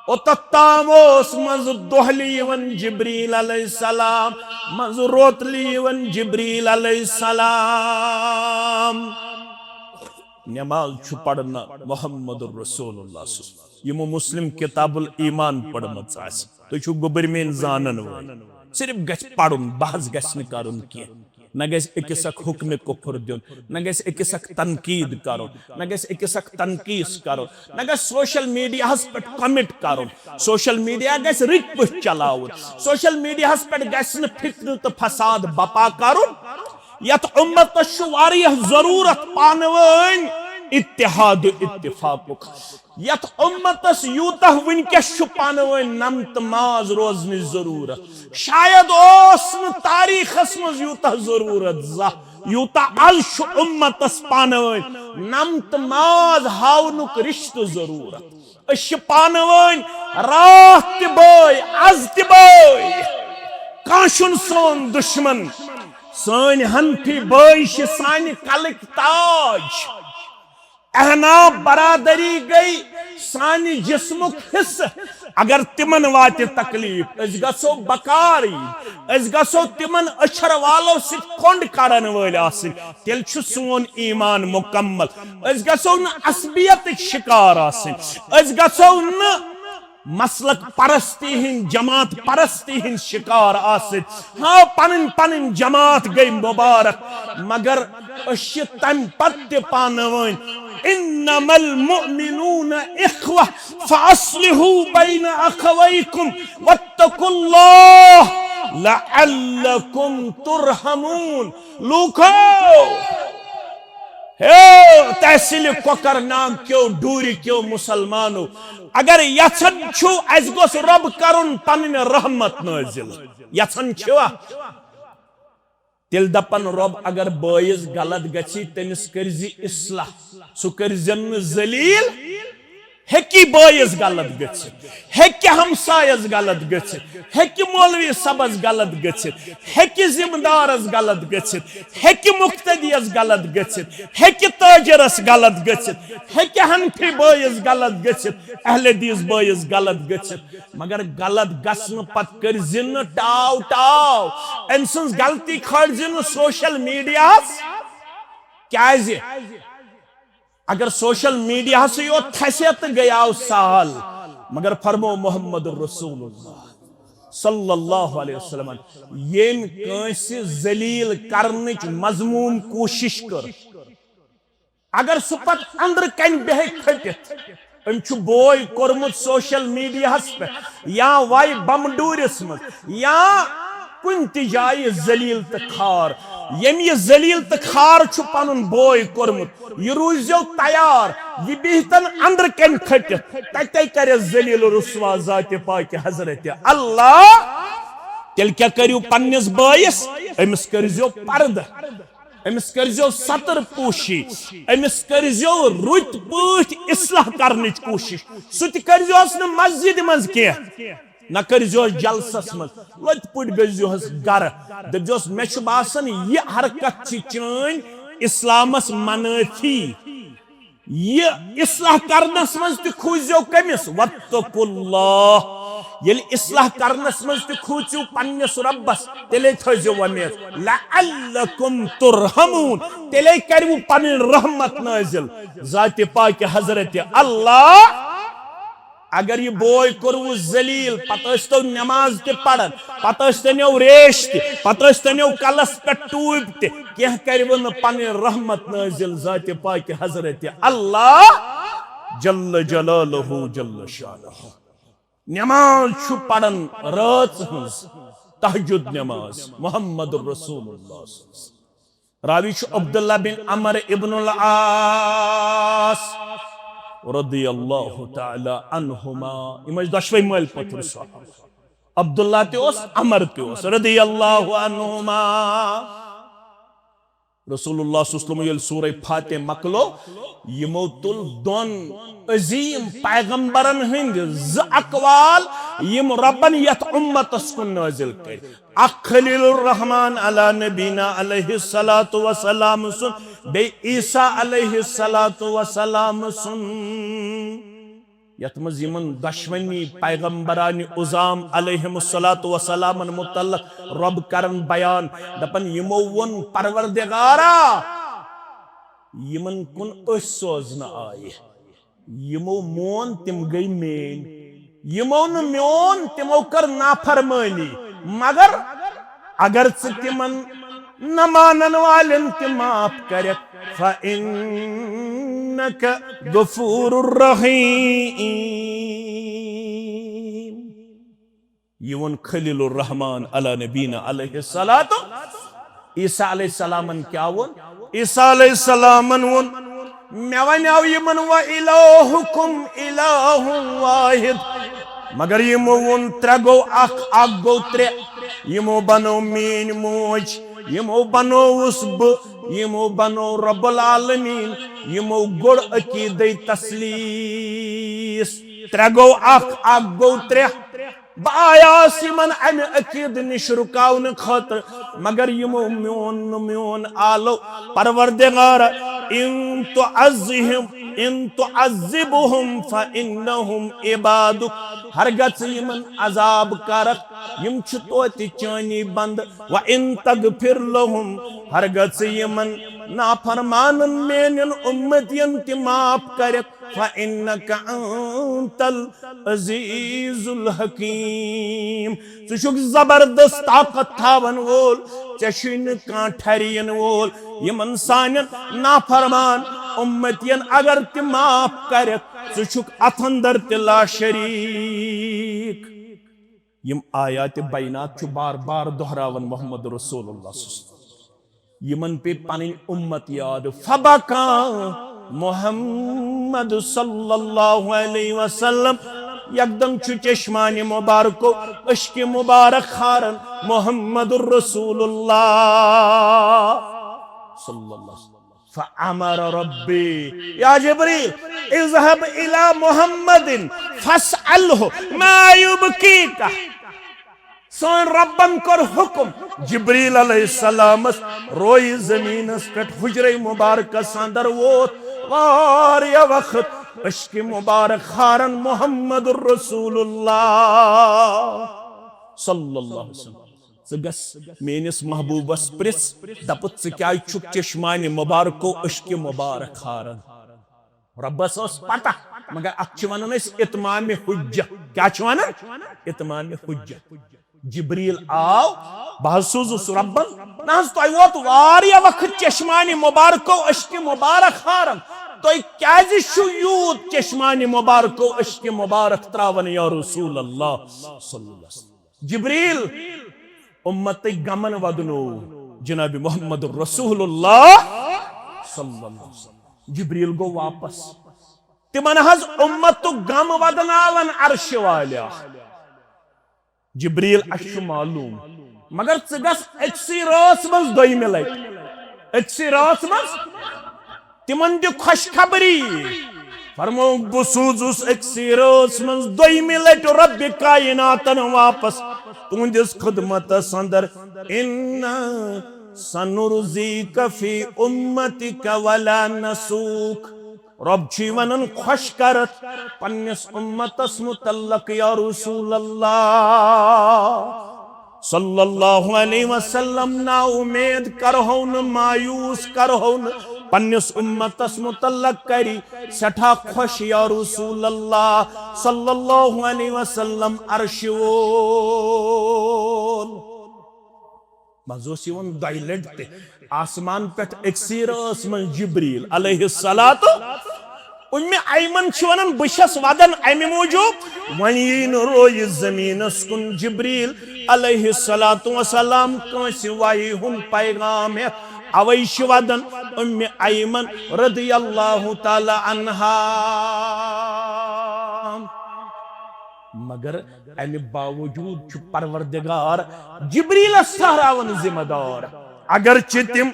اوٚتتھ تام اوس منٛزٕ دۄہلہِ یِوان جبریل علیہ السلام، منٛزٕ روتلہِ یِوان جبریل علیہ السلام۔ نماز چھُ پرنہٕ محمد رسول اللہ صلی اللہ علیہ وسلم۔ یِمو مسلم کتاب الایمان پٔرمٕژ آسہِ، تُہۍ چھِو گوٚبٕرۍ میٲنۍ زانن وٲلۍ۔ صرف گژھِ پرُن، بحث گژھِ نہٕ کرُن کینٛہہ۔ نہ گژھِ أکِس اکھ حکمِ کفر دیُن، نہ گژھِ أکِس اکھ تنقید کرُن، نہ گژھِ أکِس اکھ تنقیٖص کرُن، نہ گژھِ سوشل میڈیاہس پٮ۪ٹھ کمنٹ کرُن۔ سوشل میڈیا گژھِ رٕتۍ پٲٹھۍ چلاوُن۔ سوشل میڈیاہس پٮ۪ٹھ گژھِ نہٕ فتنہٕ تہٕ فساد بپا کرُن۔ یتھ امتس چھُ واریاہ ضرورت پانہٕ وٲنۍ اتحاد و اتفاقُک۔ یتھ امتس یوتاہ وٕنکیٚس چھُ پانہٕ وٲنۍ نم تہٕ ماز روزنٕچ ضرورت، شاید اوس نہٕ تاریخس منٛز یوتاہ ضرورت زانٛہہ، یوتاہ از چھُ امتس پانہٕ وٲنۍ نم تہٕ ماز ہاونُک رشتہٕ ضرورت۔ أسۍ چھِ پانہٕ وٲنۍ راتھ تہِ بٲے، از تہِ بٲے۔ کانٛہہ چھُنہٕ سون دُشمن۔ سٲنۍ حنفی بٲے چھِ سانہِ کلٕکۍ تاج۔ احناف برادری گٔے سانہِ جسمُک حصہٕ۔ اگر تِمن واتہِ تکلیف، أسۍ گژھو بکار یِنۍ، أسۍ گژھو تِمن أچھر والو سۭتۍ کۄنڈ کڑن وٲلۍ آسٕنۍ۔ تیٚلہِ چھُ سون ایمان مکمل۔ أسۍ گژھو نہٕ عصبیتٕکۍ شکار آسٕنۍ۔ أسۍ گژھو نہٕ مسلک پرستی ہٕنٛدۍ، جماعت پرستی ہٕنٛدۍ شکار آسٕنۍ۔ ہاں، پنٕنۍ پنٕنۍ جماعت گٔے مبارک، مگر أسۍ چھِ تمہِ پتہٕ تہِ پانہٕ وٲنۍ۔ انما المؤمنون اخوة فاصلحوا بین اخویکم واتقوا اللہ لعلکم ترحمون۔ لوکو، ہے تحصیل کۄکر ناگ کیو ڈوٗرِ کیو مسلمانو، اگر یژھان چھِو اسہِ گوٚژھ رۄب کرُن پنٕنۍ رحمت نٲزِل، یژھان چھِوا؟ تیٚلہِ دپن رۄب، اگر بٲیِس غلط گژھِ، تٔمِس کٔرزِ اصلاح، سُہ کٔرزٮ۪ن نہٕ ذلیل۔ ہیٚکہِ بٲیِس غلط گٔژھِتھ، ہیٚکہِ ہمسایس غلط گٔژھِتھ، ہیٚکہِ مولوی صٲبس غلط گٔژھِتھ، ہیٚکہِ ذمہٕ دارس غلط گٔژھِتھ، ہیٚکہِ مقتدیس غلط گٔژھِتھ، ہیٚکہِ تاجرس غلط گٔژھِتھ، ہیٚکہِ حنفی بٲیِس غلط گٔژھِتھ، اہل حدیث بٲیِس غلط گٔژھِتھ، مگر غلط گژھنہٕ پتہٕ کٔرۍ زِ نہٕ ٹاو ٹاو۔ أمۍ سٕنٛز غلطی کھٲلۍ زِ نہٕ سوشل میڈیاہس۔ کیازِ؟ اگر سوشل میڈیاہسٕے یوت کھسہِ تہٕ گٔیاو سہل، مگر فرمو محمد رسول اللہ صلی اللہ علیہ وسلم، ییٚمۍ کٲنٛسہِ ذلیل کرنٕچ مذموم کوٗشش کٔر، اگر سُہ پتہٕ أنٛدرٕ کنہِ بیٚہہِ کھٔٹِتھ، أمۍ چھُ بوے کوٚرمُت سوشل میڈیاہس پٮ۪ٹھ یا وایہِ بمڈوٗرِس منٛز یا کُنہِ تہِ جایہِ ذلیل تہٕ خار۔ ییٚمۍ یہِ ذلیل تہٕ خار چھُ پنُن بوے کوٚرمُت، یہِ روٗززیو تیار، یہِ بِہتن أنٛدرٕ کنہِ کھٔٹِتھ، تتے کرٮ۪س ذلیل رسوا ذاتِ پاکِ حضرت اللہ۔ تیٚلہِ کیٛاہ کٔرِو پننِس بٲیِس؟ أمِس کٔرۍزیو پردٕ، أمِس کٔرۍزیو ستر پوشی، أمِس کٔرۍزیو رٕتۍ پٲٹھۍ اصلاح کرنٕچ کوٗشش۔ سُہ تہِ کٔرۍزیوس نہٕ مسجدِ منٛز کینٛہہ، نہ کٔرۍزیوس جلسس منٛز، لۄتہِ پٲٹھۍ گٔژھۍزیوس گرٕ۔ دٔپۍزیوس، مےٚ چھُ باسان، یہِ حرکت چھِ چٲنۍ اسلامس منٲفی۔ یہِ اصلاح کرنس منٛز تہِ کھوٗژزیو کٔمِس؟ واتقوا اللہ۔ ییٚلہِ اصلاح کرنس منٛز تہِ کھوٗژِو پننِس رۄبس، تیٚلے تھٲیزیو وۄمید، لعلکم ترحمون، تیٚلے کرِوٕ پنٕنۍ رحمت نٲزِل۔ ذاتِ پاکِ حضرت اللہ۔ اگر یہِ بوے کوٚروٕ ذلیل، پتہٕ ٲسۍ تو نماز تہِ پران، پتہٕ ٲسۍ تنیو ریش تہِ، پتہٕ ٲسۍ تنیو کلس پٮ۪ٹھ ٹوٗپۍ تہِ، کینٛہہ کرِوٕ نہٕ پنٕنۍ رحمت نٲزِل ذاتِ پاکِ حضرت اللہ جل جلالہ جل شانہ۔ نماز چھُ پران رٲژ ہٕنٛز تہجد نماز، محمد رسول اللہ صلی اللہ علیہ وسلم۔ راوی چھُ عبداللہ بن عمر ابن العاص رضی اللہ تعالی عنہما۔ یِم ٲسۍ دۄشوے مٲلۍ پوٚتُر صحابہ۔ عبداللہ تہِ اوس، عمر تہِ اوس، رضی اللہ عنہما۔ رسول اللہ صلی اللہ علیہ وسلم ییٚلہِ سورہ فاتح مۄکلو، یِمو تُل دۄن عظیم پیغمبرن ہٕنٛدۍ زٕ اقوال، یِم رۄبن یتھ اُمتس کُن نٲزِل کٔرۍ۔ اکھ خلیل الرحمان علی نبینا علیہ الصلوۃ والسلام سُنٛد، بیٚیہِ عیسیٰ علیہ الصلوۃ والسلام سُنٛد، یتھ منٛز یِمن دۄشوٕنی پیغمبران عظام علیہم الصلوۃ والسلامن متعلق رۄب کرن بیان، دپان، یِمو ووٚن، پروردگارا، یِمن کُن أسۍ سوزنہٕ آیہِ۔ یِمو مون، تِم گٔے میٲنۍ۔ یِمو نہٕ میون، تِمو کٔر نافرمٲنی۔ مگر اگر ژٕ تِمن نہ مانن والٮ۪ن تہِ معاف کرکھ، فإنک غفور رحیم۔ یہِ ووٚن خلیل الرحمان علی نبینا علیہ الصلوۃ۔ عیسیٰ علیہ السلامن کیٛاہ ووٚن؟ عیسیٰ علیہ السلامن ووٚن، مےٚ ونیاو یِمن، وَإِلَٰهُكُمْ إِلَٰهٌ وَاحِدٌ۔ مگر یِمو ووٚن، ترٛےٚ گوٚو اکھ، اکھ گوٚو ترٛےٚ۔ یِمو بنوو میٲنۍ موج، یِمو بنووُس بہٕ، یِمو بنوو رب العالمین، یِمو گوٚڑ عقیدے تثلیث۔ ترٛےٚ گوٚو اکھ، اکھ گوٚو ترٛےٚ۔ بہٕ آیاس یِمن امہِ عقیدٕ نِش رُکاونہٕ خٲطرٕ، مگر یِمو میون نہٕ میون آلو۔ پروردگار، ان تعذہم، ان تعذبہم فانہم عبادک، ہرگژ یِمن عذاب کرکھ، یِم چھِ توتہِ چٲنی بندٕ۔ وان تغفر لہم، ہرگژ یِمن نافرمانن میانٮ۪ن اُمتین تہِ معاف کرکھ، فانک انت العزیز الحکیم۔ ژٕ چھُکھ زبردست طاقت تھاون وول، ژےٚ چھُے نہٕ کانٛہہ ٹھرِ یِن وول۔ یِمن سانٮ۪ن نافرمان اُمتین اگر تہِ معاف کرکھ، ژٕ چھُکھ اتھ اندر تہِ لا شریک۔ یِم آیات بینات چھُ بار بار دہراوان محمد رسول اللہ صلی اللہ علیہ وسلم۔ یمن پے پنن امت یاد۔ فبکا محمد صلی اللہ علیہ وسلم۔ یکدم چھ چشمانِ مبارکو اشکِ مبارک خارن محمد رسول اللہ صلی اللہ علیہ وسلم۔ فامر ربی، یا جبریل، اذهب الی محمد فاسأله ما یبکیک۔ سٲنۍ رۄبن کوٚر حُکم، جبریل علیہ السلامس رویہِ زمینس پٮ۪ٹھ حجرے مبارکس اندر ووت واریاہ وقت اشکِ مبارک خارن محمد رسول اللہ صلی اللہ علیہ وسلم۔ ژٕ گژھ میٲنِس محبوبس پرژھ، دپُتھ، ژٕ کیازِ چھُکھ چشمانِ مبارکو اشکِ مبارک خارن؟ رۄبس ٲس پتہ، مگر اتھ چھِ ونان أسۍ اتمامِ حجت۔ کیٛاہ چھِ ونان؟ اتمامِ حجت۔ جبریل آو، بہٕ حظ سوٗزُس رۄبن۔ نہ حظ، تۄہہِ ووت واریاہ وقت چشمانِ مبارکو اشکِ مبارک خارن، تُہۍ کیازِ چھِو یوٗت چشمانِ مبارکو اشکِ مبارک تراوان یا رسول اللہ صلی اللہ علیہ وسلم؟ جبریل امتٕکۍ غمن ودنو جناب محمد رسول اللہ صلی اللہ علیہ وسلم۔ جبریل گوٚو واپس۔ تِمن حظ امتُک غم ودناون عرشہِ والیا۔ جبریل، اسہِ چھُ معلوم، مگر ژٕ گژھ أکسٕے رٲژ منٛز دوٚیمہِ لٹہِ۔ أکسٕے رٲژ منٛز تِمن دِ خۄشخبری۔ فرمووُکھ، بہٕ سوٗزُس أکسٕے رٲژ منٛز دوٚیمہِ لٹہِ رۄبِ کایناتن واپس تُہنٛدِس خدمتس اندر۔ انا سنرضیک فی امتک ولا نسوک۔ رۄب چھُے ونان، خۄش کرتھ پننِس امتس متعلق یا رسول اللہ صلی اللہ علیہ وسلم، نا امید کرہو نہٕ، مایوس کرہو نہٕ، پننِس امتس متعلق کری سٮ۪ٹھاہ خۄش یا رسول اللہ صلی اللہ علیہ وسلم عرشہِ وول۔ منٛز اوس یِوان دۄیہِ لٹہِ تہِ آسمان پٮ۪ٹھ أکسٕے رٲژ منٛز جبریل علیہ الصلوۃ۔ اُمہِ ایمن چھِ ونان، بہٕ چھَس ودان امہِ موٗجوٗب، وۄنۍ یی نہٕ رویہِ زمینس کُن جبریل علیہ الصلوۃ والسلام کٲنٛسہِ وحی ہُنٛد پیغام ہٮ۪تھ، اوے چھِ ودان اُمہِ ایمن رضی اللہ تعالی عنہا۔ مگر امہِ باوجود چھُ پروردگار جبریلس ٹھہراوان ذمہ دار۔ اگرچہ تِم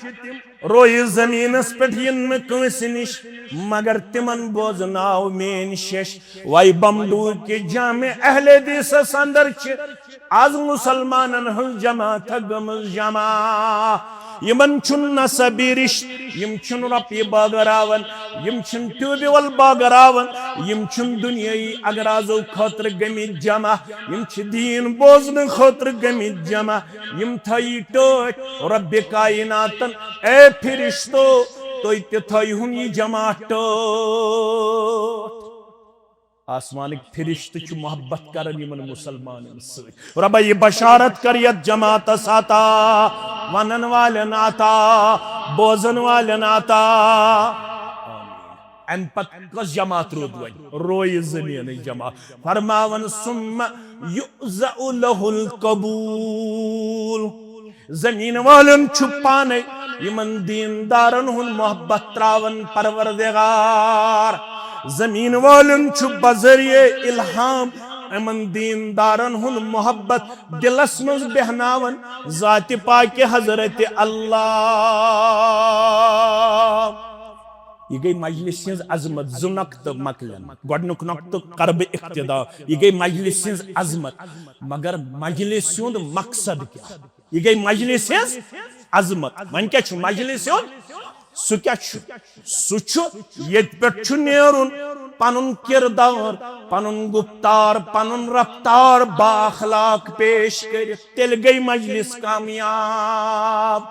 رویہِ زمینس پٮ۪ٹھ یِن نہٕ کٲنٛسہِ نِش، مگر تِمن بوزناو میٲنۍ شیٚش۔ وے بمڈوٗر کہِ جامع اہل حدیثس اندر چھِ از مسلمانن ہٕنٛز جماعت گٔمٕژ جمع۔ یِمن چھُنہٕ نسبی رشتہٕ، یِم چھِنہٕ رۄپیہِ بٲگراوان، یِم چھِنہٕ ٹیوب ویل بٲگراوان، یِم چھِنہٕ دُنیٲیی اغراضو خٲطرٕ گٔمٕتۍ جمع، یِم چھِ دیٖن بوزنہٕ خٲطرٕ گٔمٕتۍ جمع۔ یِم تھٲیی ٹٲٹھۍ رۄبِ کایناتن، اے فرشتو، تُہۍ تہِ تھٲیہُن یہِ جمع ٹٲٹھۍ۔ آسمانٕکۍ فرشتہٕ چھِ محبت کران یِمن مسلمانن سۭتۍ۔ رۄبا، یہِ بشارت کر یتھ جماعتس عطا، ونن والٮ۪ن عطا، بوزن والٮ۪ن عطا۔ آمین۔ امہِ پتہٕ کۄس جماعت روٗد وۄنۍ؟ رویہِ زٔمیٖنٕچ جماعت۔ فرماوان، ثم یؤذن لہ القبول۔ زمین والن چھُ پانے یِمن دیندارن ہُنٛد محبت تراوان پروردگار۔ زمین والن چھُ بذریعہ الہام یِمن دیندارن ہُنٛد محبت دلس منٛز بیہناوان ذاتِ پاکِ حضرت اللہ۔ یہِ گٔے مجلس ہٕنٛز عظمت، زٕ نۄقطہٕ مۄکلن۔ گۄڈٕنیُک نۄقطہٕ کرٕ بہٕ اقتدا، یہِ گٔے مجلس ہٕنٛز عظمت۔ مگر مجلس ہُنٛد مقصد کیٛاہ؟ یہِ گٔے مجلس ہٕنٛز عظمت۔ وۄنۍ کیٛاہ چھُ مجلس ہُنٛد؟ سُہ کیٛاہ چھُ؟ سُہ چھُ ییٚتہِ پٮ۪ٹھ چھُ نیرُن، پنُن کردار، پنُن گفتار، پنُن رفتار با اخلاق پیش کٔرِتھ، تیٚلہِ گٔے مجلس کامیاب۔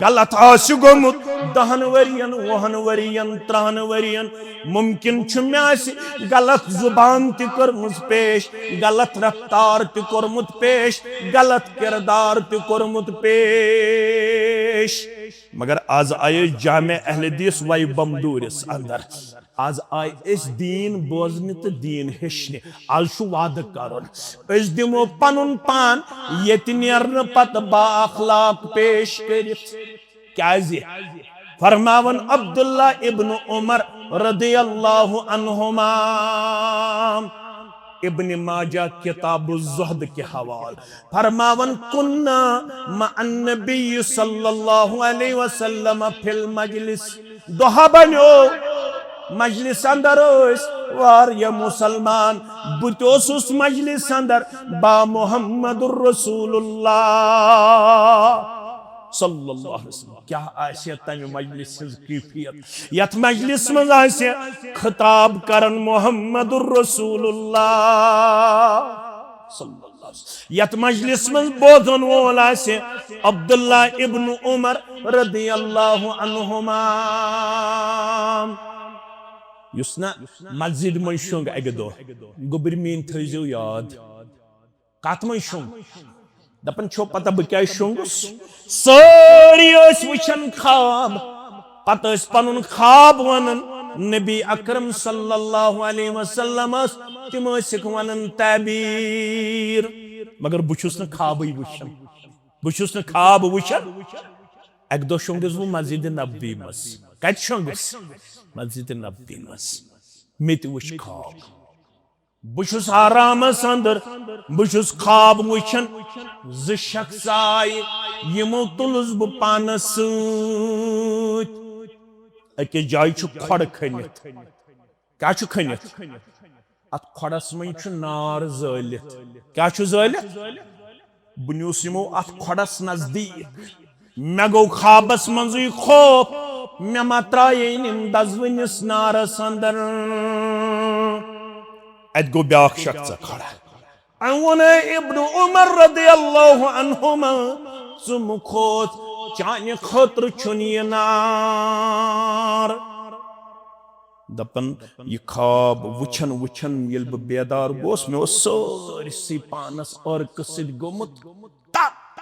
غلط آسہِ گوٚمُت دہن ؤرین، وُہن ؤرین، ترہن ؤرین، ممکن چھُ مےٚ آسہِ غلط زبان تہِ کٔرمٕژ پیش، غلط رفتار تہِ کوٚرمُت پیش، غلط کردار تہِ کوٚرمُت پیش۔ مگر از آیہِ جامع اہل حدیث وے بمدوٗرِس اندر۔ از آیہِ أسۍ دیٖن بوزنہِ تہٕ دیٖن ہیٚچھنہِ۔ از چھُ وعدٕ کرُن، أسۍ دِمو پنُن پان ییٚتہِ نیرنہٕ پتہٕ با اخلاق پیش کٔرِتھ۔ کیازِ؟ فرماوان عبداللہ ابن عمر رضی اللہ عنہما، ابن ماجہ کتاب الزہد کے حوال، فرماوان، "کنا مع النبی صلی اللہ علیہ وسلم فی المجلس"، دۄہا بنیو مجلس اندر ٲسۍ واریاہ مسلمان، بہٕ تہِ اوسُس مجلس اندر با محمد رسول اللہ صلی اللہ علیہ وسلم۔ کیا آسہِ تمہِ مجلس ہٕنٛز کیفیت؟ یتھ مجلس منٛز آسہِ خطاب کران محمد رسول اللہ صلی اللہ علیہ وسلم۔ یتھ مجلس منٛز بوزن وول آسہِ عبداللہ ابن عمر رضی اللہ عنہما۔ یُس نہ مسجد منٛز شۄنٛگ اکہِ دۄہ، گوٚبرۍ میٲنۍ تھٲیزیو یاد۔ کتھ منٛز شۄنٛگ؟ دپان چھو پتہ بہٕ کیازِ شۄنٛگُس؟ سٲری ٲسۍ وٕچھان خواب، پتہٕ ٲسۍ پنُن خواب ونان۔ نبی اکرم صلی اللہ علیہ وسلمس تِم ٲسِکھ ونان تعبیر، مگر بہٕ چھُس نہٕ خوابٕے وٕچھان، بہٕ چھُس نہٕ خواب وٕچھان۔ اکہِ دۄہ شۄنٛگُس بہٕ مسجد نبوی منٛز۔ کتہِ شۄنٛگُس؟ مسجد نبوی منٛز۔ مےٚ تہِ وٕچھ خواب۔ بہٕ چھُس آرامس اندر، بہٕ چھُس خواب وٕچھان، زٕ شخص آیہِ، یِمو تُلُس بہٕ پانس سۭتۍ۔ أکِس جایہِ چھُ کھۄڈ کھٔنِتھ۔ کیٛاہ چھُ کھٔنِتھ؟ اتھ کھۄڈس منٛز چھُ نار زٲلِتھ۔ کیٛاہ چھُ زٲلِتھ؟ بہٕ نیوٗس یِمو اتھ کھۄڈس نزدیٖک۔ مےٚ گوٚو خوابس منٛزٕے خوف، مےٚ ما ترٛایَن یِم دزوٕنِس نارس اندر۔ اتہِ گوٚو بیٛاکھ شخص کھڑا۔ أمۍ ووٚن، "اے ابن عمر رضی اللہ عنہما، ژٕ مہٕ کھوژ، چانہِ خٲطرٕ چھُنہٕ یہِ نار۔" دپان، یہِ خواب وٕچھان وٕچھان ییٚلہِ بہٕ بیدار گوس، مےٚ اوس سٲرسٕے پانس عرقہٕ سۭتۍ گوٚمُت تر،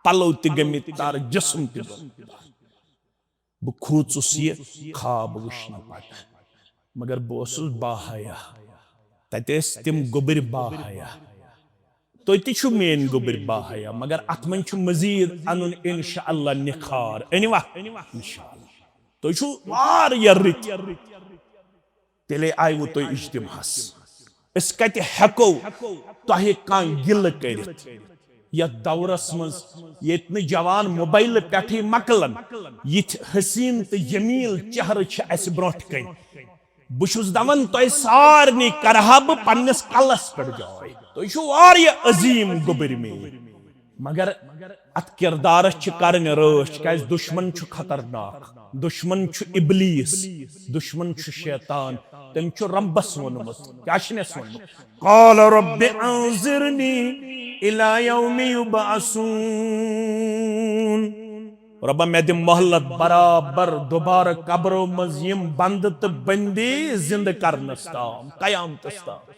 پلو تہِ گٔمٕتۍ تر، جسم تہِ گوٚمُت تر۔ بہٕ کھوٗژُس یہِ خواب وٕچھنہٕ پتہٕ، مگر بہٕ اوسُس باحیا۔ تتہِ ٲسۍ تِم گوٚبٕرۍ باحیا۔ تُہۍ تہِ چھِو میٲنۍ گوٚبٕرۍ باحیا، مگر اتھ منٛز چھُ مزید انُن انشاءاللہ نکھار۔ أنِوا؟ انشاءاللہ۔ تُہۍ چھِو واریاہ رٕتۍ۔ تیٚلے آیوٕ تُہۍ اجتماعس۔ أسۍ کتہِ ہٮ۪کو تۄہہِ کانٛہہ گِلہٕ کٔرِتھ؟ یتھ دورس منٛز ییٚتہِ نہٕ جوان موبایلہٕ پٮ۪ٹھٕے مۄکلن، یِتھۍ حسین تہٕ جمیل چہرٕ چھِ اسہِ برونٛٹھ کنہِ۔ بہٕ چھُس دپان، تۄہہِ سارنٕے کرٕ ہا بہٕ پننِس کلس پٮ۪ٹھ جاے۔ تُہۍ چھِو واریاہ عظیٖم گوٚبٕرۍ میٲنۍ۔ مگر اتھ کردارس چھِ کرٕنۍ رٲچھ، کیازِ دشمن چھُ خطرناک۔ دشمن چھُ ابلیس، دشمن چھُ شیطان۔ تٔمۍ چھُ رۄبس ووٚنمُت، کیٛاہ چھُنس ووٚنمُت؟ "قال رب انظرنی الی یوم یبعثون"۔ رۄبا، مےٚ دِ مۄہلت، برابر دوبارٕ قبرو منٛز یِم بندٕ تہٕ بندی زندٕ کرنس تام، قیامتس تام۔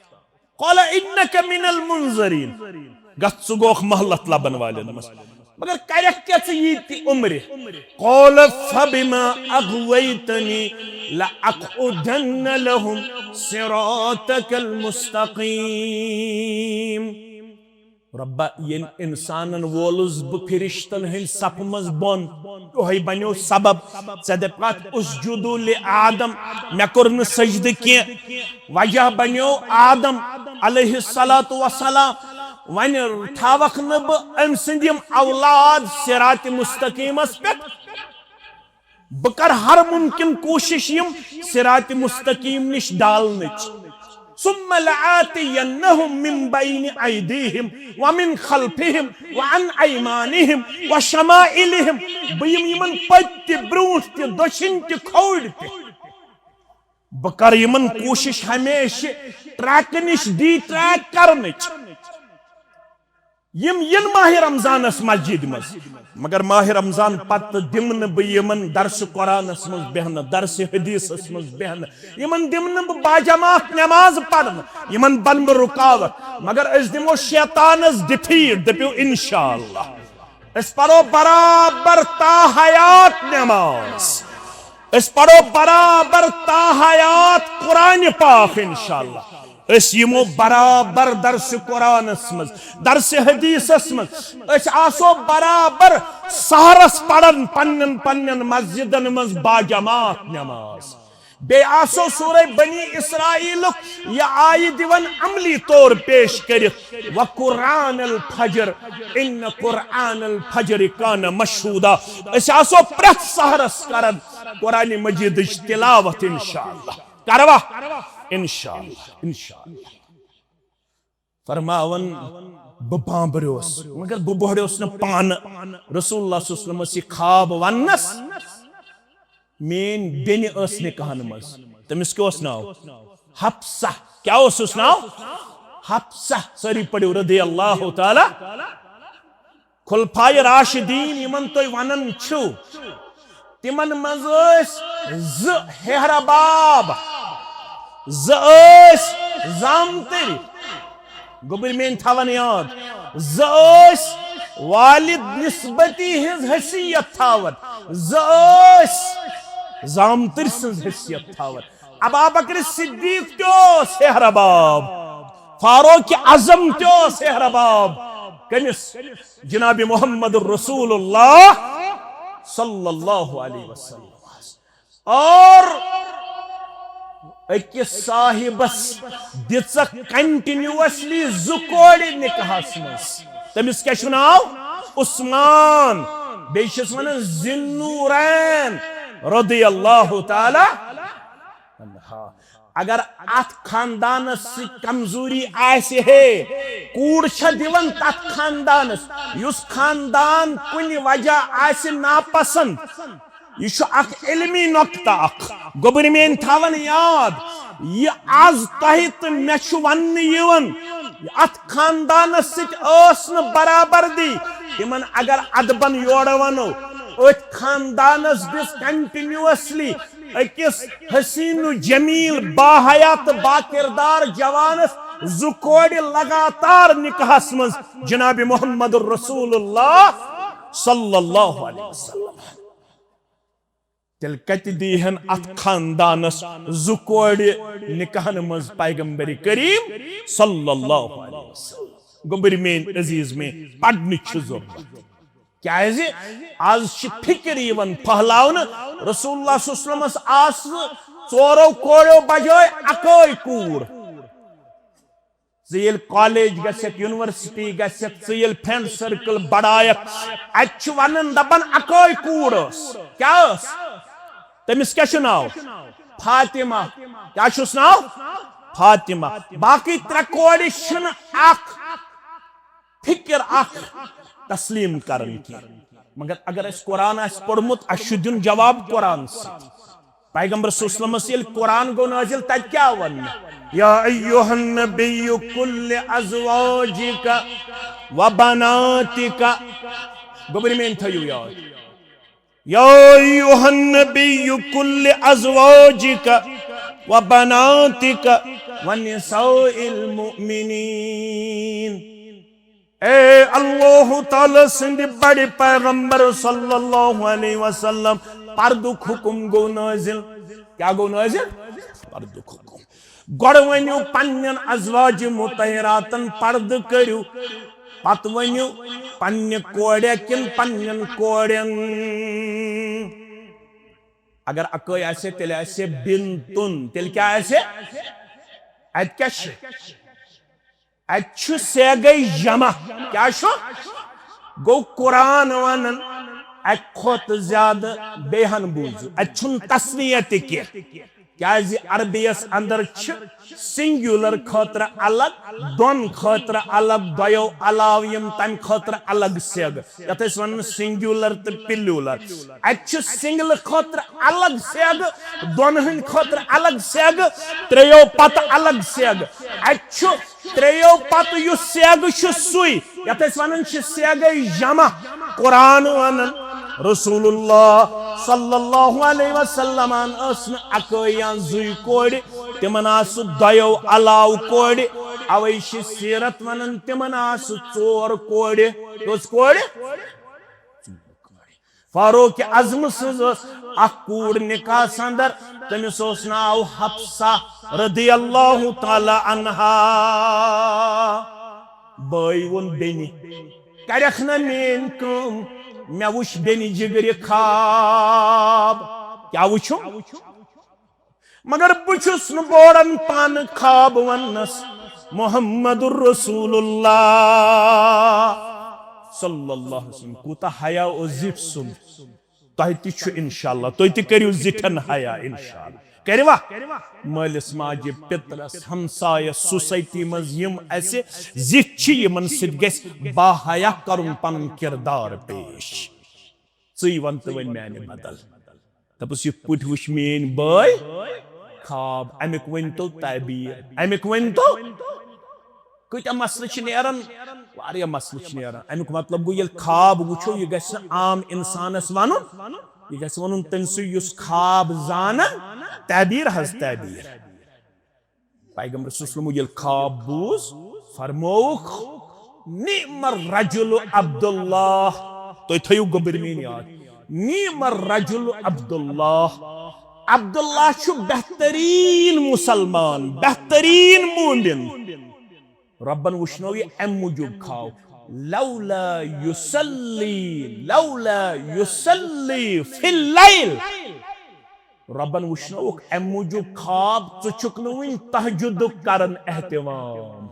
قال انک من المنظرین، گژھ، ژٕ گوکھ مۄہلت لبن والٮ۪ن منٛز۔ مگر کرکھ کیٛاہ ژٕ ییٖتہِ عمرِ؟ قال فبما اغویتنی لاقعدن لهم صراطک المستقیم۔ رۄبا، ییٚلہِ انسانن وولُس بہٕ فرشتن ہٕنٛدِ صفہٕ منٛز بۄن، یِہوٚے بنیو سبب، ژےٚ دپکھ، "اسجدوا لآدم"، مےٚ کوٚر نہٕ سجدٕ کینٛہہ۔ وجہ بنیو آدم علیہ الصلوۃ والسلام۔ وۄنۍ تھاوکھ نہٕ بہٕ أمۍ سٕنٛدۍ یِم اولاد صراط مستقیمس پٮ۪ٹھ۔ بہٕ کرٕ ہر ممکن کوٗشش یِم صراط مستقیم نِش ڈالنٕچ۔ ثم لآتینہم من بین ایدیہم ومن خلفہم وعن ایمانہم وشمائلہم۔ بہٕ یِمہٕ یِمن پٔتۍ تہِ، برونٛٹھ تہِ، دٔچھِنۍ تہِ، کھووٕرۍ تہِ۔ بہٕ کرٕ یِمن کوٗشش ہمیشہِ ٹریکہٕ نِش ڈی ٹریک کرنٕچ۔ یِم یِن ماہِ رمضانس مسجدِ منٛز، مگر ماہِ رمضان پتہٕ دِمہٕ نہٕ بہٕ یِمن درسِ قرآنس منٛز بیہنہٕ، درسِ حدیثس منٛز بیہنہٕ، یِمن دِمہٕ نہٕ بہٕ باجماعت نماز پرنہٕ، یِمن بنہٕ بہٕ رُکاوٹ، مگر أسۍ دِمو شیطانس ڈِفیٖٹ، دٔپِو انشاءاللہ۔ أسۍ پرو برابر تاحیات نماز، أسۍ پرو برابر تاحیات قرآن پاک انشاءاللہ۔ أسۍ یِمو برابر درس قرآنس منٛز، درس حدیثس منٛز۔ أسۍ آسو برابر سحرس پران پننٮ۪ن پننٮ۪ن مسجدن منٛز باجماعت نماز۔ بیٚیہِ آسو سورہ بنی اسرائیلُک یہِ آیہِ دِوان عملی طور پیش کٔرِتھ، "وقرآن الفجر، ان قرآن الفجر کان مشہودا۔" أسۍ آسو پرٛٮ۪تھ سحرس کران قرآن مجیدٕچ تلاوت، انشاءاللہ۔ کروا؟ انشاءاللہ، انشاءاللہ۔ فرماوان، بہٕ بامبریوس، مگر بہٕ بوہڑیوس نہٕ پانہٕ۔ رسول اللہ صلی اللہ علیہ وسلم ٲس یہِ خواب وننس، میٲنۍ بیٚنہِ ٲس نکاحن منٛز۔ تٔمِس کیٛاہ اوس ناو؟ حفصہ۔ کیٛاہ اوسُس ناو؟ حفصہ۔ سٲری پٔرِو، رضی اللہ تعالیٰ۔ خلفائے راشدین یِمن تُہۍ ونان چھِو، تِمن منٛز ٲسۍ زٕ ہیہرباب، زٕ ٲسۍ زامتٕرۍ۔ گوٚبٕرۍ میٲنۍ تھاوان یاد، زٕ ٲسۍ والد نسبتی ہٕنٛز حیثیت تھاوان، زٕ ٲسۍ زامتٕرۍ سٕنٛز حیثیت تھاوان۔ ابابکر صدیق تہِ اوس ہیہرباب، فاروق اعظم تہِ اوس ہیہرباب۔ کٔمِس؟ جناب محمد رسول اللہ صلی اللہ علیہ وسلم۔ اور أکِس صاحبس دِژکھ کنٹینیوسلی زٕ کورِ نکاحس منٛز۔ تٔمِس کیٛاہ چھُ ناو؟ عثمان۔ بیٚیہِ چھِس ونان ذی النورین رضی اللہ تعالیٰ عنہا۔ اگر اتھ خاندانس سۭتۍ کمزوری آسہِ ہے، کوٗر چھےٚ دِوان تتھ خاندانس، یُس خاندان کُنہِ وجہ آسہِ ناپسند۔ یہِ چھُ اکھ علمی نۄقطہٕ اکھ۔ گوٚبٕرۍ میٲنۍ تھاوان یاد، یہِ از تۄہہِ تہٕ مےٚ چھُ وننہٕ یِوان، اتھ خاندانس سۭتۍ ٲس نہٕ برابردی۔ تِمن اگر ادبن یورٕ ونو، أتھۍ خاندانس دِژ کنٹینیوسلی أکِس حسین و جمیل، باحیا تہٕ باکردار جوانس زٕ کورِ لگاتار نکاحس منٛز جناب محمد رسول اللہ صلی اللہ علیہ وسلم۔ تیٚلہِ کتہِ دی ہن اتھ خاندانس زٕ کورِ نکاحن منٛز پیغمبر کریم صلی اللہ علیہ وسلم؟ گوٚبٕرۍ میٲنۍ عزیز، مےٚ پرنٕچ چھِ ضروٗرت۔ کیازِ از چھِ فکر یِوان پھہلاونہٕ، رسول اللہ صلی اللہ علیہ وسلمس آسہٕ ژورو کوریو بجٲے اکٲے کوٗر۔ ژٕ ییٚلہِ کالج گژھکھ، یونیورسٹی گژھکھ، ژٕ ییٚلہِ فرینڈ سرکل بڑایکھ، اتہِ چھِ ونان دپان اکٲے کوٗر ٲس۔ کیٛاہ ٲس؟ تٔمِس کیٛاہ چھُ ناو؟ فاطمہ۔ کیٛاہ چھُس ناو؟ فاطمہ۔ باقٕے ترٛےٚ کورِ چھِنہٕ اکھ فکر اکھ تسلیم کران کینٛہہ۔ مگر اگر اسہِ قرآن آسہِ پوٚرمُت، اسہِ چھُ دیُن جواب قرآن سۭتۍ۔ پیغمبر صلی اللہ علیہ وسلمس ییٚلہِ قرآن گوٚو نٲزِل، تتہِ کیٛاہ ووٚن؟ یا ایھا النبی کل ازواجک و بناتک۔ گوٚبٕرۍ میٲنۍ تھٲیِو یاد۔ یا ایھا النبی کل ازواجک و بناتک و نساء المؤمنین۔ اے اللہ تعالیٰ سٕنٛدِ بڑِ پیغمبر صلی اللہ علیہ وسلم، پردُک حکم گوٚو نٲزِل۔ کیٛاہ گوٚو نٲزِل؟ پردُک حکم۔ گۄڈٕ ؤنِو پننٮ۪ن ازواج مطہراتن پردٕ کٔرِو، پتہٕ ؤنِو پننہِ کورِ کِنہٕ پننٮ۪ن کورٮ۪ن۔ اگر اکٲے آسہِ، تیٚلہِ آسہِ بنتن، تیٚلہِ کیٛاہ آسہِ؟ اتہِ کیٛاہ چھِ؟ اتہِ چھُ صیغہ جمع۔ کیٛاہ چھُ؟ گوٚو قرآن ونان اکہِ کھۄتہٕ زیادٕ، بیٚیہِ ہن بوٗزِو، اتہِ چھُنہٕ تسنیہ تہِ کینٛہہ۔ کیٛازِ عربی یس اندر چھِ سنگیولر خٲطرٕ الگ، دۄن خٲطرٕ الگ، دۄیو علاوٕ یِم تمہِ خٲطرٕ الگ صیغہٕ، یتھ أسۍ ونان سنگیولر تہٕ پلیولر۔ اتہِ چھِ سنگلہٕ خٲطرٕ الگ صیغہٕ، دۄن ہٕنٛدِ خٲطرٕ الگ صیغہٕ، ترٛیٚیو پتہٕ الگ صیغہٕ۔ اتہِ چھُ ترٛیٚیو پتہٕ یُس صیغہٕ چھُ، سُے یتھ أسۍ ونان چھِ صیغہ جمع۔ قرآن ونان رسول اللہ صلی اللہ علیہ وسلمن ٲس نہٕ اکٲے یا زٕے کورِ، تِمن آسہٕ دۄیو علاوٕ کورِ۔ اوے چھِ سیرت ونان تِمن آسہٕ ژور کورِ۔ کٔژ کورِ؟ فاروق اعظم سٕنٛز ٲس اکھ کوٗر نکاحس اندر، تٔمِس اوس ناو حفصہ رضی اللہ تعالیٰ عنہا۔ بٲے ووٚن بیٚنہِ، "کَرٮ۪کھ نہ میٛٲنۍ کٲم، مےٚ وُچھ بیٚنہِ جِگرِ خواب۔" کیٛاہ وُچھُم؟ مگر بہٕ چھُس نہٕ بوران پانہٕ خواب وننس۔ محمد رسول اللہ صلی اللہ علیہ وسلم کوٗتاہ حیا اوس زِٹھۍ سُنٛد۔ تۄہہِ تہِ چھُ انشاءاللہ، تُہۍ تہِ کٔرِو زِٹھٮ۪ن حیا انشاءاللہ۔ کٔرِوا؟ مٲلِس ماجہِ، پِترس، ہمسایس، سوسایٹی منٛز یِم اسہِ زِٹھۍ چھِ، یِمن سۭتۍ گژھِ باحیا کرُن پنُن کردار پیش۔ ژٕے ون تہٕ وۄنۍ میانہِ بدل۔ دپُس، یِتھ پٲٹھۍ وٕچھ میٲنۍ بٲے خواب، امیُک ؤنۍ تو تعبیٖر، امیُک ؤنۍ تو۔ کۭتیاہ مسلہٕ چھِ نیران؟ واریاہ مسلہٕ چھِ نیران۔ امیُک مطلب گوٚو، ییٚلہِ خواب وٕچھو، یہِ گژھِ نہٕ عام انسانس ونُن، یہِ گژھِ ونُن تٔمۍ سٕے یُس خواب زانن۔ تعبیٖر حظ، تعبیٖر۔ پیغمبر صلی اللہ علیہ وسلم ییٚلہِ خواب بوٗز، فرمووُکھ، "نعم الرجل عبداللہ۔" تُہۍ تھٲیِو گوٚبٕرۍ میٲنۍ یاد، "نعم الرجل عبداللہ۔" عبداللہ چھُ بہتریٖن مسلمان، بہتریٖن مومن۔ رۄبن وٕچھنو یہِ امہِ موٗجوٗب خواب، "لولا یصلی، لولا یصلی فی اللیل۔" رۄبن وٕچھنووُکھ امہِ موٗجوٗب خواب، ژٕ چھُکھ نہٕ وُنہِ تہجدُک کران اہتمام۔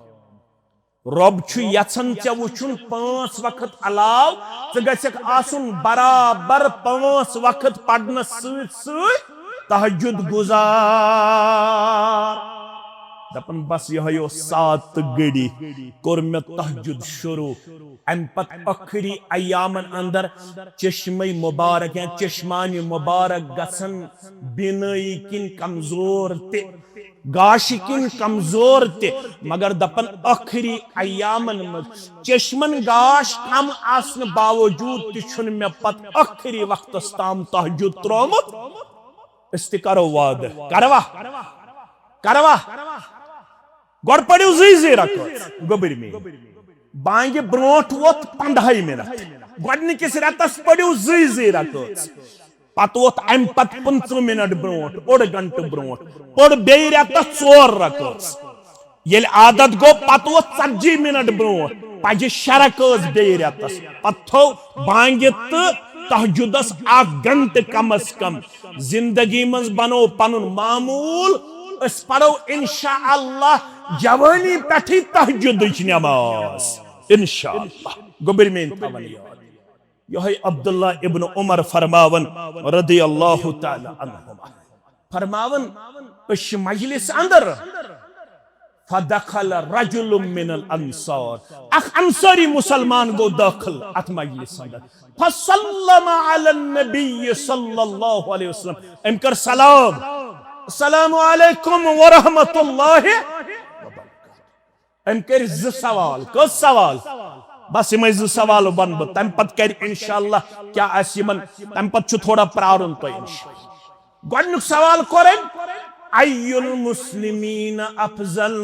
رۄب چھُ یژھان ژےٚ وٕچھُن پانٛژھ وقت علاوٕ، ژٕ گژھکھ آسُن برابر پانٛژھ وقت پرنس سۭتۍ سۭتۍ تہجد گزار۔ دپان، بس یِہوٚے اوس ساعت تہٕ گھڑی، کوٚر مےٚ تہجد شروع۔ امہِ پتہٕ ٲخری ایامن اندر چشمے مبارک یا چشمانِ مبارک گژھن بینٲیی کِنۍ کمزور تہِ، گاشہِ کِنۍ کمزور تہِ، مگر دپان ٲخری ایامن منٛز چشمن گاش کم آسنہٕ باوجود تہِ چھُنہٕ مےٚ پتہٕ ٲخری وقتس تام تہجد ترٛوومُت۔ أسۍ تہِ کرو وعدٕ، کروا؟ کروا؟ گۄڈٕ پٔرِو زٕے زٕے رکٲژ، گوٚبٕرۍ میٖنۍ۔ بانگہِ برونٹھ ووت پندہے منٹ۔ گۄڈنِکِس رٮ۪تس پٔرِو زٕے زٕے رکٲژ۔ پتہٕ ووت امہِ پتہٕ پٕنٛژٕہ منٹ برونٹھ، اوٚڑ گنٹہٕ برونٹھ، پٔر بیٚیہِ رٮ۪تس ژور رکٲژ۔ ییٚلہِ عادت گوٚو، پتہٕ ووت ژتجی منٹ برونٹھ، پجہِ شےٚ رکٲژ بیٚیہِ رٮ۪تس۔ پتہٕ تھوو بانگہِ تہٕ تہجدس اکھ گنٹہٕ کم از کم۔ زندگی منٛز بنو پنُن معمول، أسۍ پرو انشاءاللہ جوانی پٮ۪ٹھٕے تہجدٕچ نماز۔ انشاءاللہ۔ گوٚبٕرۍ میٲنۍ تھاوان یاد۔ یِہوٚے عبداللہ ابن عمر فرماوان رضی اللہ تعالیٰ عنہما۔ فرماوان، أسۍ چھِ مجلس اندر، فدخل رجل من الانصار، اکھ انصاری مسلمان گوٚو دٲخل اتھ مجلس اندر۔ فسلم علی النبی صلی اللہ علیہ وسلم، أمۍ کٔر سلام، السلام علیکم ورحمۃ اللہ وبرکاتہ۔ أمۍ کٔرۍ زٕ سوال۔ کٔژ سوال؟ بس یِمے زٕ سوال ونہٕ بہٕ، تمہِ پتہٕ کرِ انشاءاللہ کیٛاہ آسہِ یِمن، تمہِ پتہٕ چھُ تھوڑا پرارُن تۄہہِ انشاءاللہ۔ گۄڈنیُک سوال کوٚر أمۍ، "ای المسلمین افضل؟"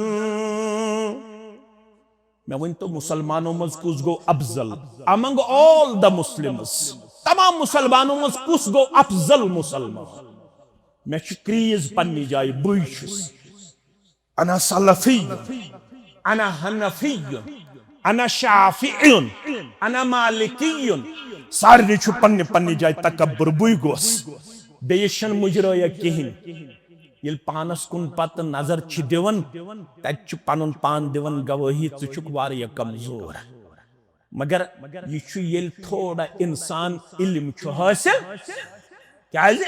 مےٚ ؤنۍ تو، مسلمانو منٛز کُس گوٚو افضل؟ Among all the Muslims، تمام مسلمانو منٛز کُس گوٚو افضل مسلمان؟ مےٚ چھِ کریز پننہِ جایہِ، بٕے چھُس۔ انا سلفی، انا حنفی، انا شافعی، انا مالکی۔ سارنٕے چھُ پننہِ پننہِ جایہِ تکبر، بٕے گوٚس۔ بیٚیِس چھَنہٕ مُجرٲیہ کِہیٖنۍ۔ ییٚلہِ پانس کُن پتہٕ نظر چھِ دِوان، تتہِ چھُ پنُن پان دِوان گوٲہی، ژٕ چھُکھ واریاہ کمزور۔ مگر یہِ چھُ ییٚلہِ تھوڑا انسان علم چھُ حٲصِل، کیازِ؟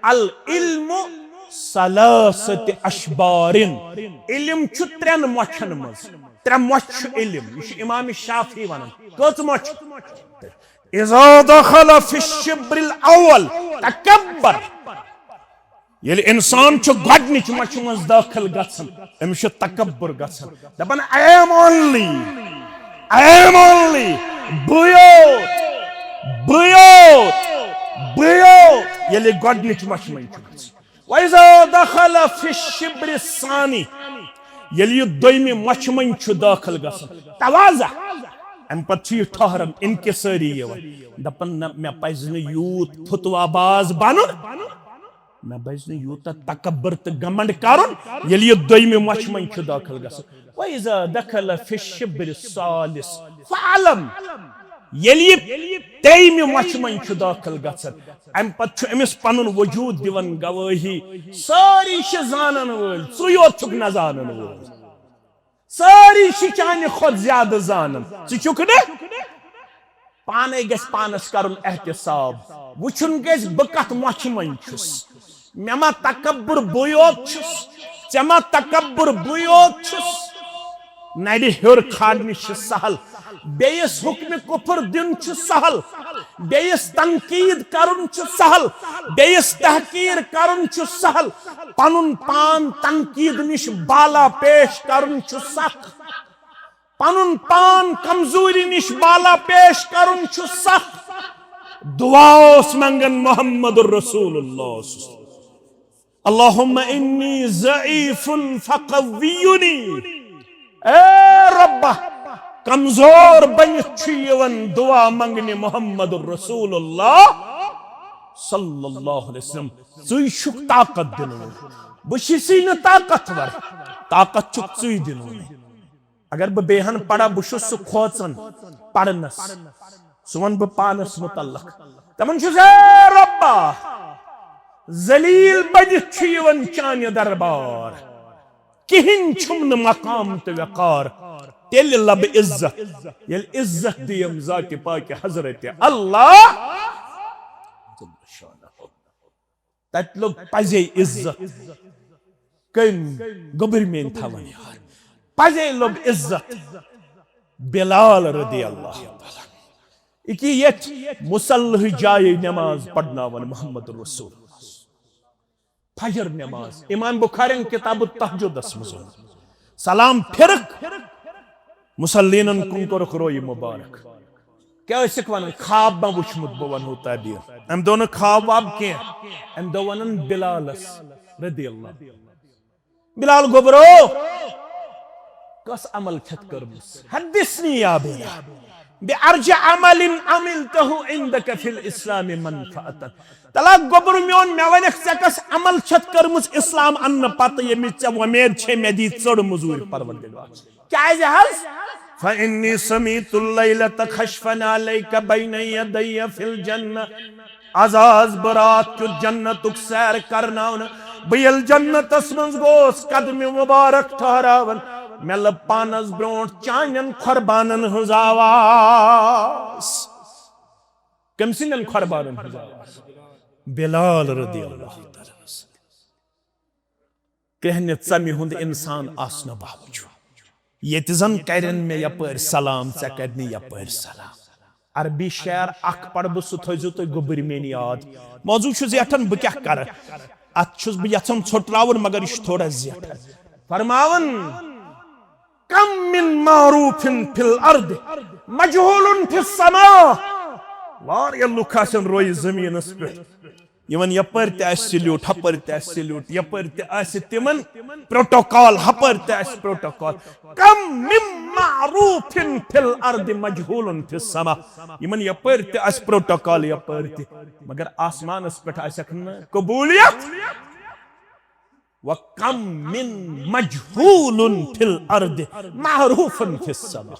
العلم ثلاثت اشبارن، علم چھُ ترٛٮ۪ن مۄچھن منٛز۔ ترٛےٚ مۄچھِ چھُ علم، یہِ چھُ امام شافعی ونان۔ کٔژ مۄچھِ؟ اذا دخل فی الشبر الاول، تکبر۔ ییٚلہِ انسان چھُ گۄڈنِچ مۄچھِ منٛز دٲخل گژھان، أمِس چھُ تکبر گژھان، دپان، "I am only، I am only، بٕے یوت، بٕے یوت، بٕے یوت"۔ ییٚلہِ گۄڈنِچ مۄچھِ منٛز چھُ گژھان، وَإِذَا دَخَلَ فِي الشِّبْرِ الثَّانِي، ییٚلہِ یہِ دوٚیمہِ مۄچھِ منٛز چھُ دٲخل گژھان، تواضع، امہِ پتہٕ چھُ یہِ ٹھہران، انکسٲری یِوان، دپان، "نہ، مےٚ پزِ نہٕ یوٗت فتویٰ باز بنُن۔" مےٚ پزِ نہٕ یوٗتاہ تکبر تہٕ گمنڈ کرُن، ییٚلہِ یہِ دوٚیمہِ مۄچھِ منٛز چھُ دٲخل گژھان۔ وَإِذَا دَخَلَ فِي الشِّبْرِ الثَّالِثِ فَاعْلَمْ، ییٚلہِ یہِ ترٛیٚیمہِ مۄچھِ منٛز چھُ دٲخل گژھان، امہِ پتہٕ چھُ أمِس پنُن وجوٗد دِوان گوٲہی، سٲری چھِ زانن وٲلۍ، ژٕے یوت چھُکھ نہ زانن وول۔ سٲری چھِ چانہِ کھۄتہٕ زیادٕ زانان۔ ژٕ چھُکھ نہٕ؟ پانے گژھِ پانس کرُن احتساب، وٕچھُن گژھِ بہٕ کتھ مۄچھِ منٛز چھُس۔ مےٚ ما تکبر بٕے یوت چھُس؟ ژےٚ ما تکبر بٕے یوت چھُس؟ نرِ ہیوٚر کھالنہِ چھِ سہل، بیٚیِس حُکمِ کُفر دیُن چھُ سہل، بیٚیِس تنقید کرُن چھُ سہل، بیٚیِس تحقیر کرُن چھُ سہل، پنُن پان تنقید نِش بالا پیش کرُن چھُ سخ۔ پنُن پان کمزوری نِش بالا پیش کرُن چھُ سخ۔ دعا اوس منگان محمد رسول اللہ۔ اللہم انی ضعیف فقوینی۔ اے ربا، کمزور بنِتھ چھُ یِوان دعا منگنہِ محمد رسول اللہ صلی اللہ علیہ وسلم۔ ژٕے چھُکھ طاقت دِنہٕ وول، بہٕ چھُسٕے نہٕ طاقتور، طاقت چھُکھ ژٕے دِنہٕ وول۔ اگر بہٕ بیٚیہِ ہن پرٕ، بہٕ چھُس سُہ کھوژان پرنس۔ سُہ ونہٕ بہٕ پانس متعلق۔ دپان چھُس، اے ربا، ذلیل بٔنِتھ چھُ یِوان چانہِ دربار، کِہیٖنۍ چھُم نہٕ مقام تہٕ وقار، تیٚلہِ لبہٕ عزت، ییٚلہِ عزت دِیم ذاتِ پاکہِ حضرت اللہ۔ تتہِ لوٚب پزے عزت۔ کٔمۍ؟ گوٚبٕرۍ میٲنۍ تھاوان یار۔ پزے لوٚب عزت بلال رضی اللہ تعالیٰ عنہ۔ اِکی یتھ مصلح جایہِ نماز پرناوان محمد رسول۔ فجر نماز۔ امام بخارین کتاب التہجدس منٛز ووٚن، سلام پھرکھ، مصلینن کُن کوٚرُکھ روی مبارک۔ کیٛاہ ٲسِکھ ونان؟ خواب ما وُچھمُت؟ بہٕ ونہو تعبیر۔ أمۍ دوٚپ نہٕ خواب واب کینٛہہ، أمۍ دوٚپ ونان بلالس رضی اللہ۔ بلال گوٚبرو، کۄس عمل چھتھ کٔرمٕژ؟ حدثنی یا بلال بأرجى عمل عملته عندك في الإسلام منفعة۔ تلا گوٚبرو میون، مےٚ ونکھ ژےٚ کۄس عمل چھتھ کٔرمٕژ اسلام اننہٕ پتہٕ، ییٚمِچ ژےٚ وۄمید چھے مےٚ دی ژٔڑ مٔزوٗرۍ پروردگار۔ کیٛازِ حظ؟ فإني سمعت الليلة خشفا عليك بين يدي في الجنة۔ از آس بہٕ راتھ کیُتھ جنتُک سیر کرناونہٕ۔ بہٕ ییٚلہِ جنتس منٛز گوس قدمہِ مبارک ٹھہراوان، مےٚ لٔب پانس برونٛٹھ چانٮ۪ن قۄربانن ہٕنٛز آواز۔ کٔمۍ سٕنٛدٮ۪ن قۄربانن ہٕنٛز آواز؟ بلال رضی اللہ تعالیٰ عنہ سٕنٛدِ۔ کرٛہنہِ ژمہِ ہُنٛد انسان آسنہٕ باوجوٗد، ییٚتہِ زن کرن مےٚ یپٲرۍ سلام، ژےٚ کرنہِ یپٲرۍ سلام۔ عربی شعر اکھ پرٕ بہٕ، سُہ تھٲیزیو تُہۍ گوٚبٕرۍ میٲنۍ یاد۔ موضوع چھُ زیٹھان، بہٕ کیٛاہ کرٕ؟ اتھ چھُس بہٕ یژھان ژھۄٹراوُن، مگر یہِ چھُ تھوڑا زیٹھان۔ فرماوان، کم من معروف فی الارض مجہول فی السماء۔ واریاہ لُکھ آسن رویہِ زٔمیٖنس پٮ۪ٹھ، یِمن یپٲرۍ تہِ آسہِ سلیوٹ، ہپٲرۍ تہِ آسہِ سلیوٹ، یپٲرۍ تہِ آسہِ تِمن پروٹوکال، ہپٲرۍ تہِ آسہِ پروٹوکال۔ کم من معروف فی الارض مجہول فی السماء۔ یِمن یپٲرۍ تہِ آسہِ پروٹوکال، یپٲرۍ تہِ، مگر آسمانس پٮ۪ٹھ آسٮ۪کھ نہٕ قبولیت۔ وکم من مجہول فی الارض معروف فی السماء۔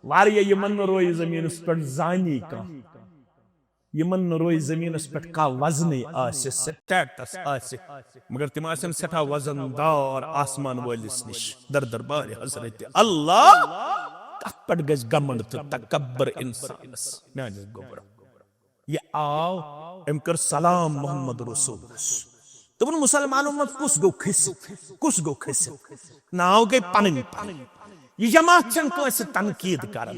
واریاہ یِمن نہٕ رویہِ زٔمیٖنس پٮ۪ٹھ زانی کانٛہہ، یِمن نہٕ رویہِ زٔمیٖنس پٮ۪ٹھ کانٛہہ وزنٕے آسہِ، سٹیٹس آسہِ، مگر تِم آسن سٮ۪ٹھاہ وزن دار آسمان وٲلِس نِش، در دربارِ حضرت اللہ۔ کتھ پٮ۪ٹھ گژھِ گمنڈ تہٕ تکبر انسانس؟ میانہِ گوٚبرو، یہِ آو، أمۍ کٔر سلام محمد رسولس۔ دوٚپُن، مسلمانو منٛز کُس گوٚو کھٔسِتھ؟ کُس گوٚو کھٔسِتھ؟ ناو گٔے پنٕنۍ پنٕنۍ۔ یہِ جماعت چھنہٕ کٲنٛسہِ تنقید کران۔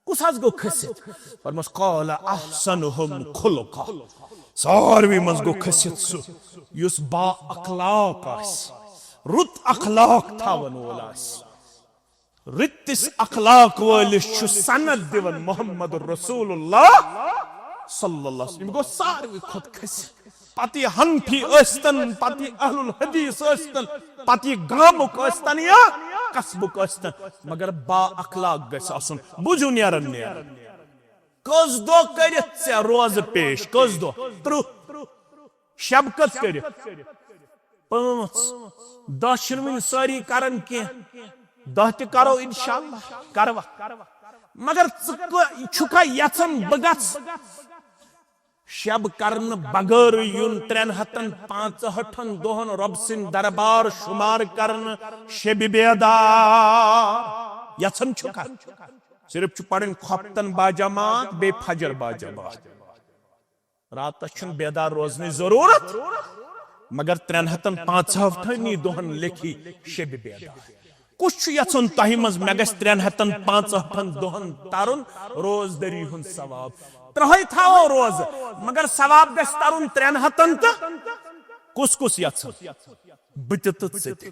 کُس حظ گوٚو کھٔسِتھ؟ فرموس، قال احسنهم خلقا۔ ساروٕے منٛز گوٚو کھٔسِتھ سُہ یُس با اخلاق آسہِ، رُت اخلاق تھاون وول آسہِ۔ رٕتِس اخلاق وٲلِس چھُ سند دِوان محمد رسول اللہ صلی اللہ علیہ وسلم۔ یہِ گوٚو ساروٕے کھۄتہٕ کھٔسِتھ۔ پتہٕ یہِ حنفی ٲسۍتن، پتہٕ یہِ اہل الحدیث ٲسۍتن، پتہٕ یہِ گامُک ٲسۍتن یا قصبُک ٲسۍتن، مگر با اخلاق گژھِ آسُن۔ بوٗزِو نیران نیران۔ کٔژ دۄہ کٔرِتھ ژےٚ روزٕ پیش؟ کٔژ دۄہ؟ ترٕٛہ۔ شب کٔژ کٔرِتھ؟ پانٛژھ۔ دَہ چھِنہٕ وٕنہِ سٲری کران کینٛہہ، دَہ تہِ کرو انشاءاللہ، کروا۔ مگر ژٕ کٲ-، چھُکھا یژھان بہٕ گژھٕ شب کرنہٕ بغٲرٕے یُن ترٛٮ۪ن ہتن پانٛژہٲٹھن دۄہن رۄب سٕنٛدۍ دربار شُمار کرنہٕ شبِ بیدار؟ یژھان چھُکھا؟ صرف چھُ پرٕنۍ خۄفتن باجماعت، بیٚیہِ فجر باجماعت۔ راتس چھُنہٕ بیدار روزنٕچ ضروٗرت، مگر ترٛٮ۪ن ہتن پانٛژہٲٹھنٕے دۄہن لیکھی شبِ بیدار۔ کُس چھُ یژھان تۄہہِ منٛز مےٚ گژھِ ترٛٮ۪ن ہتن پانٛژہٲٹھن دۄہن ترُن روزدٔری ہُنٛد ثواب؟ ترٛہے تھاوو روزٕ، مگر ثواب گژھِ ترُن ترٛٮ۪ن ہتن تہٕ۔ کُس کُس یژھان؟ بہٕ تہِ تہٕ ژٕ تہِ۔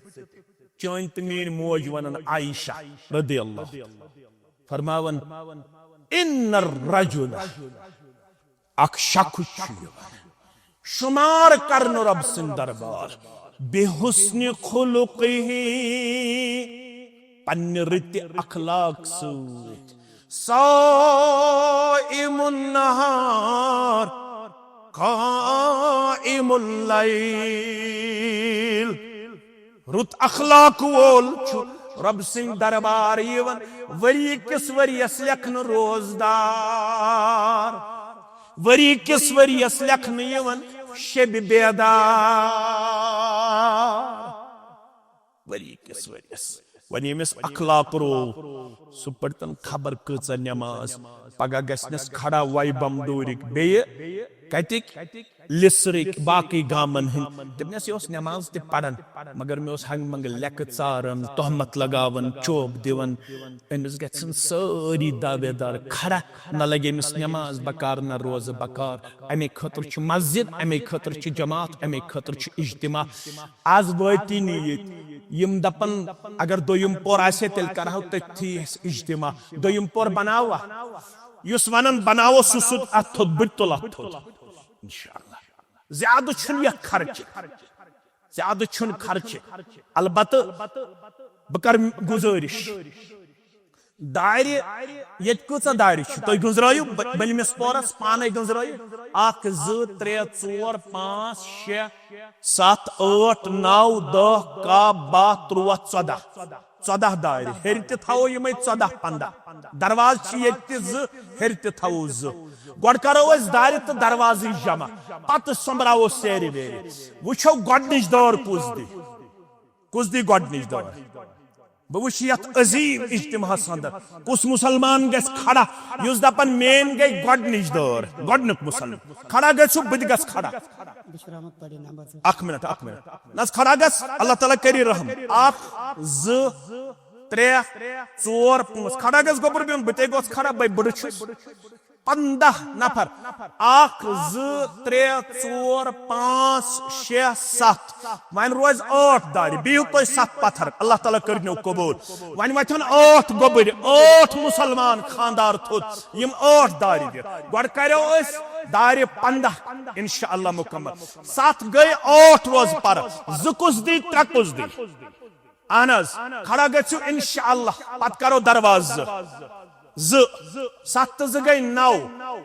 چٲنۍ تہٕ میٲنۍ موج ونان عائشہ رضی اللہ عنہا فرماوان، ان الرجل، اکھ شخص چھُ یِوان شُمار کرنہٕ رۄب سٕنٛدِ دربار بحسن خلقہ، پننہِ رٕتہِ اخلاق سۭتۍ، صائم النہار قائم اللیل۔ رُت اخلاق وول چھُ رۄب سٕنٛدِ دربار یِوان ؤری کِس ؤریَس لیکھنہٕ روزدار، ؤری کِس ؤریَس لیکھنہٕ یِوان شبِ بیدار۔ ؤری کِس ؤریَس۔ وۄنۍ ییٚمِس اخلاق روو، سُہ پٔرۍتن خبر کۭژاہ نٮ۪ماز، پگاہ گژھنس کھڑا وے بم ڈوٗرِکۍ، بیٚیہِ کتِکۍ؟ لِسرٕکۍ، باقٕے گامن ہٕنٛدۍ۔ دوٚپنس، یہِ اوس نٮ۪ماز تہِ پران، مگر مےٚ اوس ہنٛگہٕ منٛگہٕ لیٚکہٕ ژاران، تہمت لگاوان، چوب دِوان۔ أمِس گژھن سٲری دعوے دار کھڑا، نہ لگہِ أمِس نٮ۪ماز بکار، نہ روزٕ بکار۔ امے خٲطرٕ چھِ مسجد، امے خٲطرٕ چھِ جماعت، امے خٲطرٕ چھُ اجتماع۔ از وٲتی نہٕ ییٚتہِ۔ یِم دپن، اگر دوٚیِم پور آسہِ ہے، تیٚلہِ کرہو تٔتھی أسۍ اجتماع۔ دوٚیِم پور بناووا؟ یُس ونان بناوو، سُہ سُہ اتھ تھوٚد، بہٕ تہِ تُلہٕ اتھ تھوٚد۔ انشاءاللہ۔ زیادٕ چھُنہٕ یتھ خرچہٕ، زیادٕ چھُنہٕ خرچہٕ۔ البتہٕ بہٕ کرٕ گُزٲرِش، دارِ، ییٚتہِ کۭژاہ دارِ چھِ؟ تُہۍ گٔنٛزرٲیِو، بٔ-، بٔلمِس پورس پانے گٔنٛزرٲیِو۔ اکھ، زٕ، ترٛےٚ، ژور، پانٛژھ، شےٚ، ستھ، ٲٹھ، نو، دہ، کاہ، باہ، تُرٛواہ، ژۄداہ۔ ژۄداہ دارِ۔ ہیٚرِ تہِ تھاوو یِمے ژۄداہ پنٛداہ۔ دروازٕ چھِ ییٚتہِ تہِ زٕ، ہیٚرِ تہِ تھاوو زٕ۔ گۄڈٕ کرو أسۍ دارِ تہٕ دروازٕے جمع، پتہٕ سۄمبراوو سیرِ ویرِ۔ وٕچھو گۄڈٕنِچ دٲر کُس دی۔ کُس دی گۄڈٕنِچ دٲر؟ بہٕ وٕچھِ یتھ عظیم اجتماعس اندر کُس مسلمان گژھِ کھڑا، یُس دپان، میٲنۍ گٔے گۄڈٕنِچ دٲر، گۄڈٕنیُک مسلمان۔ کھڑا گژھِو، بہٕ تہِ گژھٕ کھڑا۔ بشیر احمد پڑے نمبر زٕ۔ اکھ منٹ، اکھ منٹ۔ نہ حظ، کھڑا گژھ، اللہ تعالیٰ کری رحم۔ اکھ، زٕ، ترٛےٚ، ژور، پانٛژھ۔ کھڑا گژھ گوٚبُر میون، بہٕ تے گوٚژھ کھڑا، بے بٕڑٕ چھُس۔ پنٛداہ نفر۔ اکھ، زٕ، ترٛےٚ، ژور، پانٛژھ، شےٚ، ستھ۔ وۄنۍ روزِ ٲٹھ دارِ۔ بِہِو تُہۍ ستھ پتھر۔ اللہ تعالیٰ کٔرِنو قبول۔ وۄنۍ وۄتھن ٲٹھ گوٚبٕرۍ، ٲٹھ مسلمان خاندار تھوٚد۔ یِم ٲٹھ دارِ دِتھ۔ گۄڈٕ کریو أسۍ دارِ پنٛداہ، انشاءاللہ مکمل۔ ستھ گٔے، ٲٹھ روزٕ پرٕ۔ زٕ کُس دی، ترٛےٚ کُس دی؟ اہن حظ، کھڑا گژھِو انشاءاللہ۔ پتہٕ کرو دروازٕ زٕ۔ زٕ، ستھ تہٕ زٕ گٔے نو۔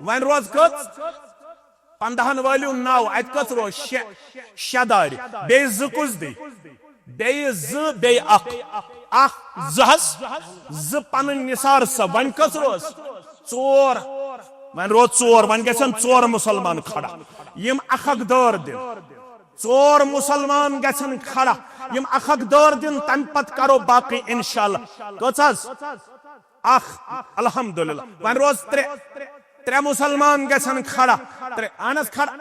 وۄنۍ روز کٔژ؟ پنٛداہن وٲلِو نو، اتہِ کٔژ روز؟ شےٚ۔ شےٚ دارِ۔ بیٚیہِ زٕ کُس دی؟ بیٚیہِ زٕ، بیٚیہِ اکھ۔ اکھ، زٕ حظ، زٕ پنٕنۍ نثار صٲب۔ وۄنۍ کٔژ روز؟ ژور۔ وۄنۍ روز ژور، وۄنۍ گژھن ژور مسلمان کھڑا، یِم اکھ اکھ دٲر دِن۔ ژور مسلمان گژھن کھڑا، یِم اکھ اکھ دٲر دِن، تمہِ پتہٕ کرو باقٕے انشاءاللہ۔ کٔژ حظ؟ اکھ، الحمدللہ۔ وۄنۍ روز ترٛےٚ، ترٛےٚ مسلمان گژھن کھڑا۔ ترٛےٚ، اہن حظ، کھڑا۔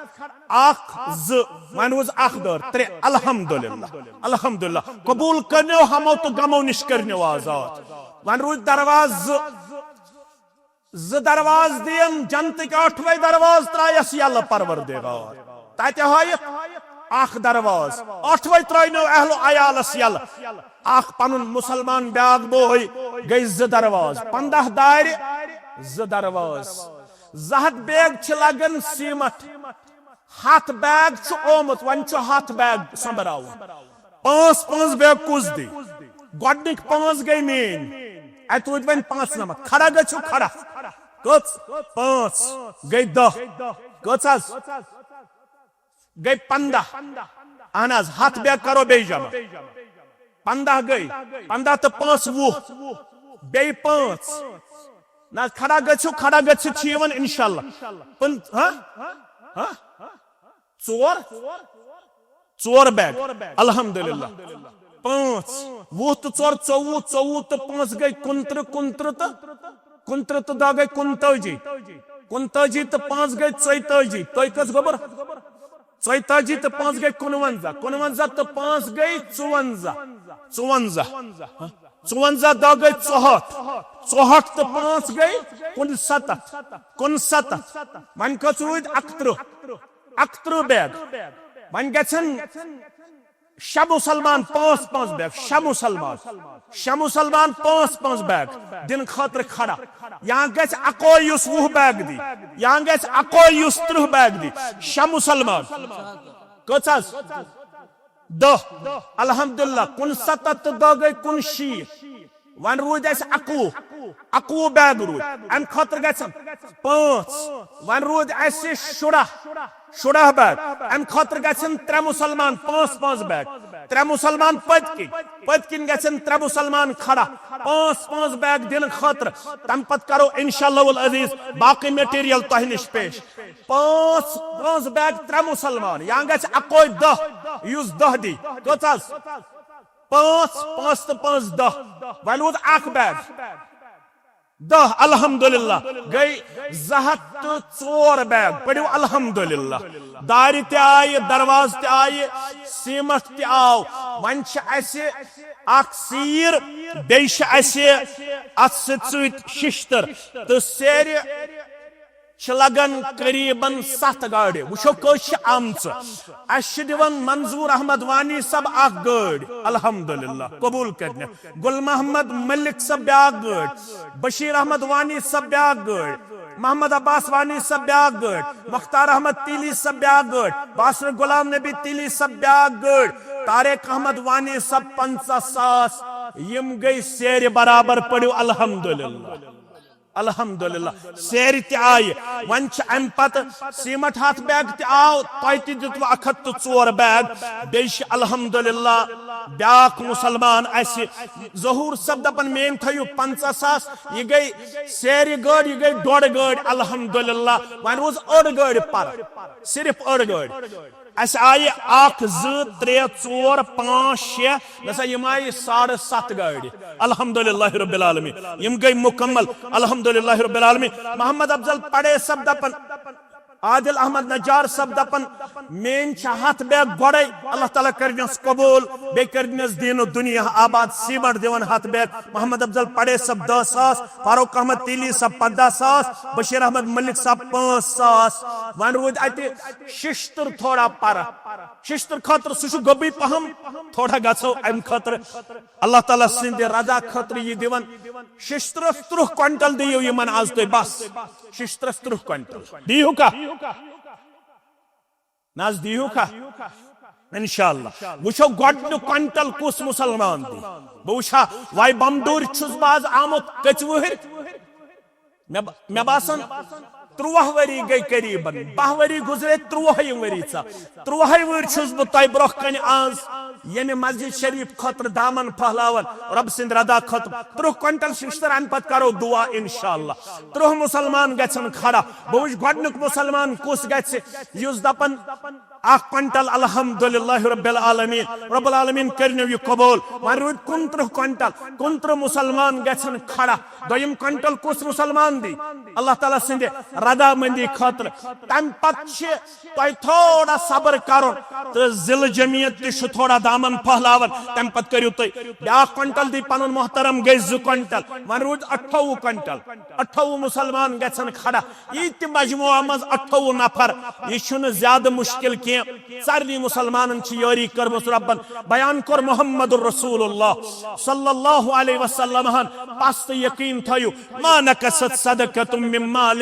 اکھ، زٕ، وۄنۍ روز اکھ دٲر، ترٛےٚ، الحمدللہ، الحمدللہ۔ قبول کٔرنیو ہمو تہٕ غمو نِش کٔرنیو آزاد۔ وۄنۍ روٗدۍ دروازٕ زٕ۔ زٕ دروازٕ دِیَن جنتٕکۍ، ٲٹھوَے دروازٕ ترٛایَس یَلہٕ پروردگار۔ تَتہِ ہٲیِتھ اَکھ دروازٕ، ٲٹھوَے ترٛٲینو اہل و عیالَس یَلہٕ۔ اَکھ پَنُن مُسلمان، بیٛاکھ بوے، گٔے زٕ دروازٕ۔ پنٛداہ دارِ، زٕ دروازٕ۔ زٕ ہَتھ بیگ چھِ لَگان سیٖمَٹھ۔ ہَتھ بیگ چھُ آمُت، وۄنۍ چھُ ہَتھ بیگ سۄمبراوُن۔ پانٛژھ پانٛژھ بیگ کُس دی؟ گۄڈٕنِکۍ پانٛژھ گٔے میٲنۍ۔ اَتہِ روٗدۍ وۄنۍ پانٛژھ نمبر۔ کھڑا گٔژھِو کھڑا۔ کٔژ؟ پانٛژھ۔ گٔے دَہ۔ کٔژ حظ؟ گٔے پنٛداہ۔ اہن حظ، ہتھ بیگ کرو بیٚیہِ جمع۔ پنٛداہ گٔے، پنٛداہ تہٕ پانٛژھ وُہ، بیٚیہِ پانٛژھ۔ نہ حظ، کھڑا گٔژھِو، کھڑا گٔژھِتھ چھِ یِوان انشاءاللہ۔ پٕن-، ہاں؟ ہاں؟ ژور؟ ژور بیگ۔ الحمدللہ۔ پانٛژھ۔ وُہ تہٕ ژور، ژوٚوُہ، ژوٚوُہ تہٕ پانٛژھ گٔے کُنترٕہ، کُنترٕہ تہٕ، کُنترٕہ تہٕ دَہ گٔے کُنتٲجی۔ کُنتٲجی تہٕ پانٛژھ گٔے ژۄیتٲجی۔ تُہۍ کٔژ گوٚبُر؟ ژۄیتٲجی تہٕ پانٛژھ گٔے کُنوَنزاہ۔ کُنوَنزاہ تہٕ پانٛژھ گٔے ژُوَنزاہ۔ ژُوَنزاہ۔ ژُوَنزاہ دَہ گٔے ژُہٲٹھ۔ ژُہٲٹھ تہٕ پانٛژھ گٔے کُنسَتَتھ۔ کُنسَتَتھ۔ وۄنۍ کٔژ روٗدۍ؟ اَکترٕہ۔ اَکترٕہ بیگ۔ وۄنۍ گژھن شےٚ مُسلمان، پانٛژھ پانٛژھ بیگ، شےٚ مُسلمان۔ شےٚ مُسلمان پانٛژھ پانٛژھ بیگ دِنہٕ خٲطرٕ کھڑا۔ یا گژھِ اَکوے یُس وُہ بیگ دی، یا گژھِ اَکوے یُس ترٕٛہ بیگ دی۔ شےٚ مُسلمان۔ کٔژ حظ؟ دَہ۔ الحمدللہ، کُنسَتَتھ تہٕ دَہ گٔے کُنشیٖتھ۔ وۄنۍ روٗدۍ اَسہِ اَکوُہ۔ اَکوُہ بیگ روٗدۍ۔ اَمہِ خٲطرٕ گژھن پانٛژھ۔ وۄنۍ روٗدۍ اَسہِ شُراہ۔ شُراہ بیگ۔ اَمہِ خٲطرٕ گژھن ترٛےٚ مُسلمان، پانٛژھ پانٛژھ بیگ۔ ترٛےٚ مُسلمان پٔتۍ کِنۍ۔ پٔتۍ کِنۍ گژھن ترٛےٚ مُسلمان کھڑا۔ پانٛژھ پانٛژھ بیگ دِنہٕ خٲطرٕ۔ تَمہِ پتہٕ کرو انشاءاللہ العزیز باقٕے material تۄہہِ نِش پیش۔ پانٛژھ، پانٛژھ بیگ، ترٛےٚ مُسلمان۔ یا گژھِ اَکوے دَہ، یُس دَہ دی۔ کٔژ حظ؟ پانٛژھ، پانٛژھ تہٕ پانٛژھ دَہ۔ وۄنۍ روٗد اَکھ بیگ۔ دَہ، الحمدللہ۔ گٔے زٕ ہَتھ تہٕ ژور بیگ۔ پٔرِو الحمدللہ۔ دارِ تہِ آیہِ، دروازٕ تہِ آیہِ، سیٖمَٹھ تہِ آو۔ وۄنۍ چھِ اَسہِ اَکھ سیٖر، بیٚیہِ چھِ اَسہِ اَتھ سۭتۍ سۭتۍ شِشتٕر تہٕ سیرِ۔ چھِ لگان قریباً ستھ گاڑِ۔ وٕچھو کٔژ چھِ آمژٕ۔ اَسہِ چھِ دِوان منظور احمد وانی صٲب اکھ گٲڑۍ، الحمدللہ، قبول کٔرنہِ۔ گل محمد ملک صٲب بیاکھ گٲڑۍ۔ بشیر احمد وانی صٲب بیاکھ گٲڑۍ۔ محمد عباس وانی صٲب بیاکھ گٲڑۍ۔ مختار احمد تیلی صٲب بیاکھ گٲڑۍ۔ باسر غلام نبی تیلی صٲب بیاکھ گٲڑۍ۔ طارق احمد وانی صٲب پنژاہ ساس۔ یِم گٔے سیرِ برابر، پٔرِو الحمدللہ۔ الحمدللہ، سیرِ تہِ آیہِ۔ وۄنۍ چھِ اَمہِ پتہٕ سیٖمَٹھ ہَتھ بیگ تہِ آو، تۄہہِ تہِ دیُتوٕ اَکھ ہَتھ تہٕ ژور بیگ۔ بیٚیہِ چھِ الحمدللہ بیٛاکھ مُسلمان اَسہِ، ظہوٗر صٲب دَپان، میٛٲنۍ تھٲیِو پنٛژاہ ساس۔ یہِ گٔے سیرِ گٲڑۍ، یہِ گٔے ڈۄڈ گٲڑۍ۔ الحمدللہ، وۄنۍ روٗز أڑ گٲڑۍ پَرٕ، صرف أڑ گٲڑۍ۔ اَسہِ آیہِ اَکھ، زٕ، ترٛےٚ، ژور، پانٛژھ، شےٚ، مےٚ سا یِم آیہِ ساڑٕ ستھ گاڑِ۔ الحمدللہ رب العالمین، یِم گٔے مُکمل۔ الحمدللہ رب العالمین۔ محمد افضل پڑے صٲب دَپان، عادل احمد نجار صٲب دَپان، میٛٲنۍ چھِ ہَتھ بیگ گۄڈَے، اللہ تعالیٰ کٔرنَس قبوٗل، بیٚیہِ کٔرنَس دیٖن و دُنیا آباد۔ سیٖمَٹھ دِوان ہَتھ بیگ۔ محمد افضل پڑے صٲب دَہ ساس، فاروق احمد تیلی صٲب پنٛداہ ساس، بشیر احمد ملک صٲب پانٛژھ ساس۔ وۄنۍ روٗدۍ اَتہِ شِشتٕر تھوڑا پَرٕ۔ شِشتٕر خٲطرٕ سُہ چھُ گوٚبُے پَہَم، تھوڑا گژھو اَمہِ خٲطرٕ۔ اللہ تعالیٰ سٕنٛدِ رضا خٲطرٕ یہِ دِوان۔ شِشتٕرَس ترٕٛہ کوینٹل دِیِو یِمَن آز تُہۍ، بَس۔ شِشتٕرَس ترٕٛہ کوینٹل۔ دِیِو کا؟ نہ حظ، دِیِو کا؟ انشاءاللہ۔ وٕچھو گۄڈٕنیُک کوینٹل کُس مُسلمان دی۔ بہٕ وٕچھا، وَے بَمڈوٗرۍ چھُس بہٕ آز آمُت کٔژِ وٕہٕرۍ؟ مےٚ ب-، مےٚ باسان، تُرٛواہ ؤری گٔے قریباً، باہ ؤری گُزرے، تُرٛواہٕے ؤری ژا-، تُرٛواہٕے ؤری چھُس بہٕ تۄہہِ برٛونٛہہ کنہِ آز ییٚمہِ مسجد شریف خٲطرٕ دامن پھٔہلاوان، رۄب سٕنٛدِ رضا خٲطرٕ۔ ترٕٛہ کوینٹل شِشتٕر، اَمہِ پتہٕ کرو دُعا انشاءاللہ۔ ترٕٛہ مُسلمان گژھن کھڑا۔ بہٕ وٕچھٕ گۄڈٕنیُک مُسلمان کُس گژھِ، یُس دپان، اکھ کوینٹل الحمدللہ رب العالمین، رب العالمین کٔرنو یہِ قبول۔ وۄنۍ روٗدۍ کُنترٕٛہ کوینٹل، کُنترٕٛہ مُسلمان گژھن کھڑا۔ دوٚیِم کوینٹل کُس مُسلمان دی؟ اللہ تعالیٰ سٕنٛدِ رضامندی خٲطرٕ۔ تَمہِ پتہٕ چھِ تۄہہِ تھوڑا صبر کرُن تہٕ ضلع جمعیت تہِ چھُ تھوڑا دامن پھٔہلاوان۔ تَمہِ پتہٕ کٔرِو تُہۍ بیٛاکھ کوینٹل دی پنُن محترم، گٔے زٕ کوینٹل۔ وۄنۍ روٗدۍ اَٹھووُہ کوینٹل۔ اَٹھووُہ مُسلمان گژھن کھڑا۔ یہِ تہِ مجموعہ منٛز اَٹھووُہ نفر، یہِ چھُنہٕ زیادٕ مُشکِل کینٛہہ۔ سارنٕے مُسلمانن چھِ یٲری کٔرمٕژ رۄبن۔ بیان کوٚر محمد رسول اللہ صلی اللہ علیہ وسلم ہن پس تہٕ یقین تھٲیِو، ما نقصت صدقۃ من مال۔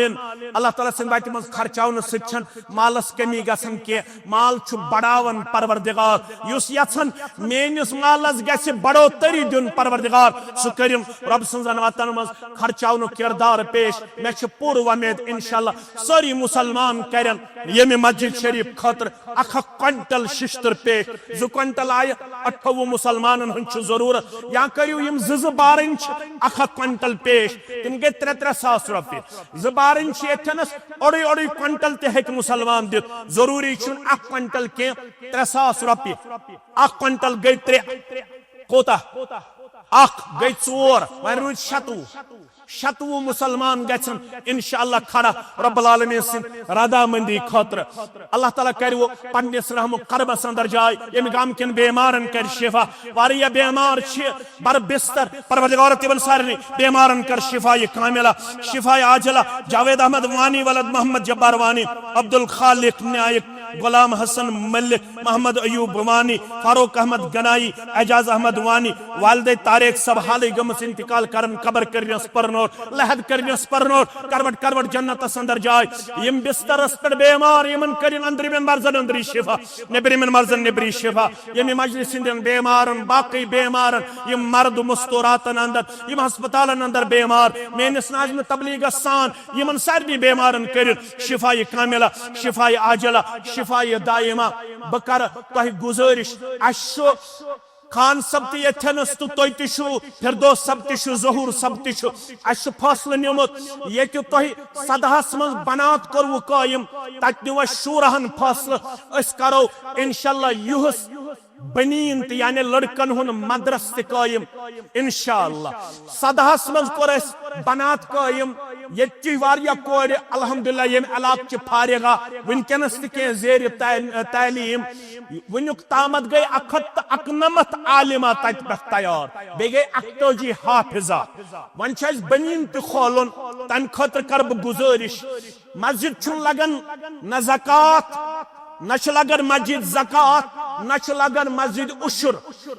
اللہ تعالیٰ سٕنٛدِ وتہِ منٛز خرچاونہٕ سۭتۍ چھنہٕ مالس کمی گژھان کینٛہہ۔ مال چھُ بڑاوان پروردگار، یُس یژھان یژھان میٲنِس مالس گژھِ بڑوتری دیُن پروردگار، سُہ کٔرِن رۄب سٕنٛزن وتن منٛز خرچاونُک کردار پیش۔ مےٚ چھِ پوٗرٕ وۄمید انشاءاللہ سٲری مسلمان کرن ییٚمہِ مسجد شریف خٲطرٕ اکھ اکھ کوینٹل ششتٕر پیش۔ زٕ کوینٹل آیہِ، اَٹھووُہ مسلمانن ہُنٛد چھُ ضروٗرت، یا کٔرِو یِم زٕ زٕ بارٕنۍ چھِ اکھ اکھ کوینٹل پیش، تِم گٔے ترٛےٚ ترٛےٚ ساس رۄپیہِ۔ زٕ بارٕنۍ چھِ ییٚتھٮ۪نس، اوٚڑُے اوٚڑُے کوینٹل تہِ ہیٚکہِ مسلمان دِتھ، ضروٗری چھُنہٕ اکھ کوینٹل کینٛہہ، ترٛےٚ ساس رۄپیہِ۔ اکھ کوینٹل گٔے ترٛےٚ، کوٗتاہ؟ اکھ گٔے ژور، وۄنۍ روٗدۍ شَتوُہ۔ شَتوُہ مسلمان گژھن انشاءاللہ کھڑا رب العالمین سٕنٛدِ رضامندی خٲطرٕ۔ اللہ تعالیٰ کرِ وۄنۍ پننِس رحم و کرمس اندر جاے، ییٚمہِ گامہٕ کٮ۪ن بیمارن کرِ شفا۔ واریاہ بیمار چھِ بر بستر، پروردگار تِمن سارنٕے بیمارن کر شفا کاملہ، شفا عاجلہ۔ جاوید احمد وانی، ولد محمد جبار وانی، عبدالخالق نائک، غلام حسن ملک، محمد ایوب وانی، فاروق احمد گنائی، اعجاز احمد وانی، والدہ طارق صٲب حالٕے گٔمٕژ انتقال، کرن قبر کٔرنس پرنور، لحد کٔرنس پرنور، کروٹ کروٹ جنتس اندر جاے۔ یِم بسترس پٮ۪ٹھ بیمار، یِمن کٔرِن أنٛدرِمٮ۪ن مرضن أنٛدری شفا، نیٚبرِمٮ۪ن مرضن نیٚبری شفا۔ ییٚمہِ مجلس ہٕنٛدٮ۪ن بیمارن، باقٕے بیمارن، یِم مرد مستوراتن اندر، یِم ہسپتالن اندر بیمار، میٲنِس ناظمِ تبلیغس سان یِمن سارنٕے بیمارن کٔرِن شفا کاملہ، شفا عاجلہ، شفا دائمہ۔ بہٕ کرٕ تۄہہِ گُزٲرِش، اَسہِ چھُ خان صٲب تہِ ییٚتھٮ۪نس تہٕ تُہۍ تہِ چھِو، فردوس صٲب تہِ چھُ، ظہوٗر صٲب تہِ چھُ۔ اَسہِ چھُ فٲصلہٕ نیوٗمُت، ییٚتہِ تۄہہِ سدہَس منٛز بنات کوٚروٕ قٲیِم، تَتہِ نیوٗ اَسہِ شوٗرہن فٲصلہٕ۔ أسۍ کرو انشاءاللہ یُہُس بنیٖن تہِ، یعنی لڑکن ہُنٛد مدرسہٕ تہِ قٲیِم۔ انشاءاللہ سدہَس منٛز کوٚر اَسہِ بنات قٲیِم۔ ییٚتہِ چھِ واریاہ کورِ الحمدللہ ییٚمہِ علاقہٕ چھِ فارغہ، وٕنکیٚنس تہِ کینٛہہ زیرِ تعل-، تعلیٖم۔ وٕنیُک تامتھ گٔے اکھ ہتھ تہٕ اکنمتھ عالمہ تتہِ پٮ۪ٹھ تیار، بیٚیہِ گٔے اکتٲجی حافظہ۔ وۄنۍ چھُ اَسہِ بنیٖن تہِ کھولُن، تمہِ خٲطرٕ کرٕ بہٕ گُزٲرِش۔ مسجد چھُنہٕ لگان نہ زکوٰۃ، نہ چھُ لگان مسجد زکوٰۃ، نہ چھُ لگان مسجد عشر۔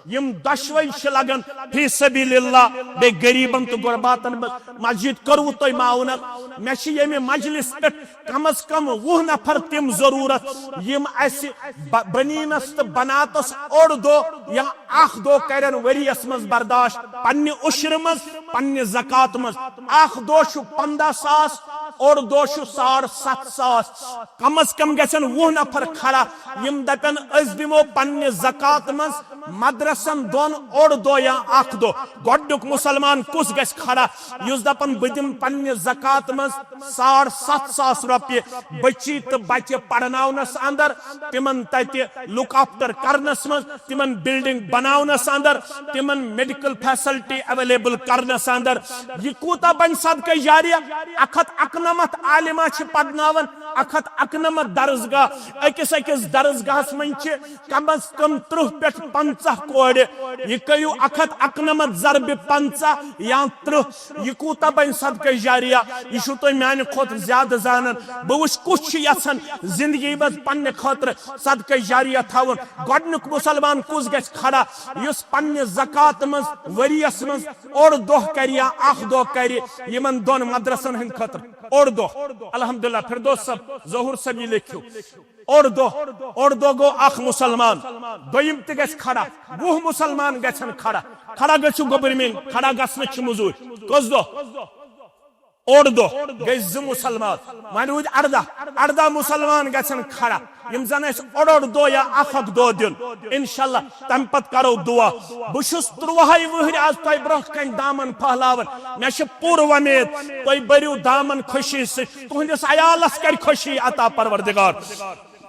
یِم دۄشوے چھِ لگان فی سبیل اللہ، بیٚیہِ غریبن تہٕ غرباتن منٛز۔ مسجد کٔروٕ تۄہہِ معاونت؟ مےٚ چھِ ییٚمہِ مجلس پٮ۪ٹھ کم از کم وُہ نفر تِم ضروٗرت، یِم اَسہِ ب-، بنیٖنس تہٕ بناتس اوٚڑ دۄہ یا اکھ دۄہ کرن ؤریس منٛز برداشت، پننہِ عشرِ منٛز، پننہِ زکوٰۃ منٛز۔ اکھ دۄہ چھُ پنٛداہ ساس، اوٚڑ دۄہ چھُ ساڑ ستھ ساس۔ کم از کم گژھن وُہ نفر کھڑا، یِم دپن، أسۍ دِمو پننہِ زکوٰۃ منٛز مدرسن دۄن اوٚڑ دۄہ یا اکھ دۄہ۔ گۄڈنیُک مسلمان کُس گژھِ کھڑا، یُس دپن، بہٕ دِمہٕ پننہِ زکوٰۃ منٛز ساڑ ستھ ساس رۄپیہِ بچی تہٕ بچہِ پرناونس اندر، تِمن تتہِ لک آفٹر کرنس منٛز، تِمن بلڈنگ بناونس اندر، تِمن میڈیکل فیسلٹی اویلیبل کرنس اندر؟ یہِ کوٗتاہ بنہِ صدقہ جاریہ؟ اکھ ہتھ اکنمتھ عالمہ چھِ پرناوان، اکھ ہتھ اکنمتھ درسگاہ، أکِس أکِس درسگاہس منٛز چھِ کم از کم ترٕٛہ پٮ۪ٹھ پنٛژاہ کورِ۔ یہِ کٔرِو اکھ ہتھ اکنمتھ ضربِ پنٛژاہ یا ترٕٛہ، یہِ کوٗتاہ بنہِ صدقہ جاریہ؟ یہِ چھُو تُہۍ میانہِ کھۄتہٕ زیادٕ زانان۔ بہٕ وٕچھ کُس چھُ یژھان زندگی منٛز پننہِ خٲطرٕ صدقہ جاریہ تھاوُن۔ گۄڈنیُک مسلمان کُس گژھِ کھڑا، یُس پننہِ زکوٰۃ منٛز ؤریس منٛز اوٚڑ دۄہ کرِ یا اکھ دۄہ کرِ یِمن دۄن مدرسن ہٕنٛدِ خٲطرٕ؟ اوٚڑ دۄہ۔ الحمدللہ، فردوس صٲب، ظہور صٲب، یہِ لیکھِو۔ اوٚڑ دۄہ، اوٚڑ دۄہ گوٚو اکھ مسلمان، دوٚیِم تہِ گژھِ کھڑا، وُہ مسلمان گژھن کھڑا۔ کھڑا گٔژھِو گوٚبٕرۍ میٚنٛگۍ، کھڑا گژھنٕچ چھِ مٔزوٗرۍ۔ کٔژ دۄہ؟ اوٚڑ دۄہ گٔے زٕ مسلمان، وۄنۍ روٗدۍ ارداہ، ارداہ مسلمان گژھن کھڑا، یِم زن اَسہِ اوٚڑ اوٚڑ دۄہ یا اکھ اکھ دۄہ دِن۔ انشاءاللہ تمہِ پتہٕ کرو دعا۔ بہٕ چھُس تُرٛوہے وٕہٕرۍ از تۄہہِ برونٛہہ کنہِ دامن پھٔہلاوان۔ مےٚ چھِ پوٗرٕ وۄمید تُہۍ بٔرِو دامن خوشی سۭتۍ، تُہنٛدِس عیالس کرِ خوشی عطا پروردگار۔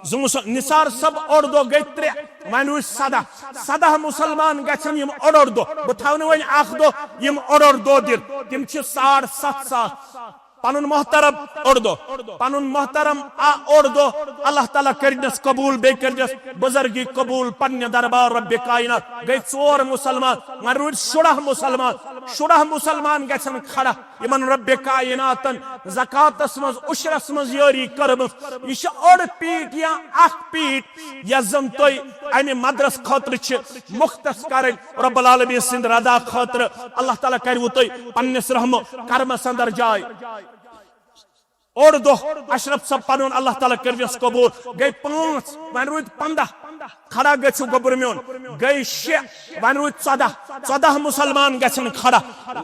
زٕ مُس-، نثار صٲب اوٚڑ دۄہ گٔے ترٛےٚ، وۄنۍ روٗدۍ سداہ۔ سداہ مسلمان گژھن یِم اوٚڑ اوٚڑ دۄہ۔ بہٕ تھاونہٕ وۄنۍ اکھ دۄہ، یِم اوٚڑ اوٚڑ دۄہ دِن۔ تِم چھِ ساڑ ستھ ساس۔ پنُن محترم اوٚڑ دۄہ، پنُن محترم آ اوٚڑ دۄہ۔ اللہ تعالیٰ کٔرنس قبول، بیٚیہِ کٔرنس بزرگی قبول پننہِ دربار رب کائنات۔ گٔے ژور مسلمان، وۄنۍ روٗدۍ شُراہ مسلمان۔ شُراہ مسلمان گژھن کھڑا۔ یِمن رب کائناتن زکاتس منٛز، عشرس منٛز یٲری کٔرمٕژ۔ یہِ چھِ أڑ پیٖٹ یا اکھ پیٖٹ، یۄس زن تۄہہِ امہِ مدرس خٲطرٕ چھِ مختص کرٕنۍ۔ رب العالمین سٕنٛدِ رضا خٲطرٕ اللہ تعالیٰ کرِوٕ تۄہہِ پننِس رحم و کرمس اندر جاے۔ اوٚڑ دۄہ اشرف صٲب پنُن، اللہ تعالیٰ کٔرنس قبول۔ گٔے پانٛژھ، وۄنۍ روٗدۍ پنٛداہ۔ کھڑا گٔژھِو گوٚبُر میون۔ گٔے شےٚ، وۄنۍ روٗدۍ ژۄداہ۔ ژۄداہ مُسلمان گژھن کھڑا۔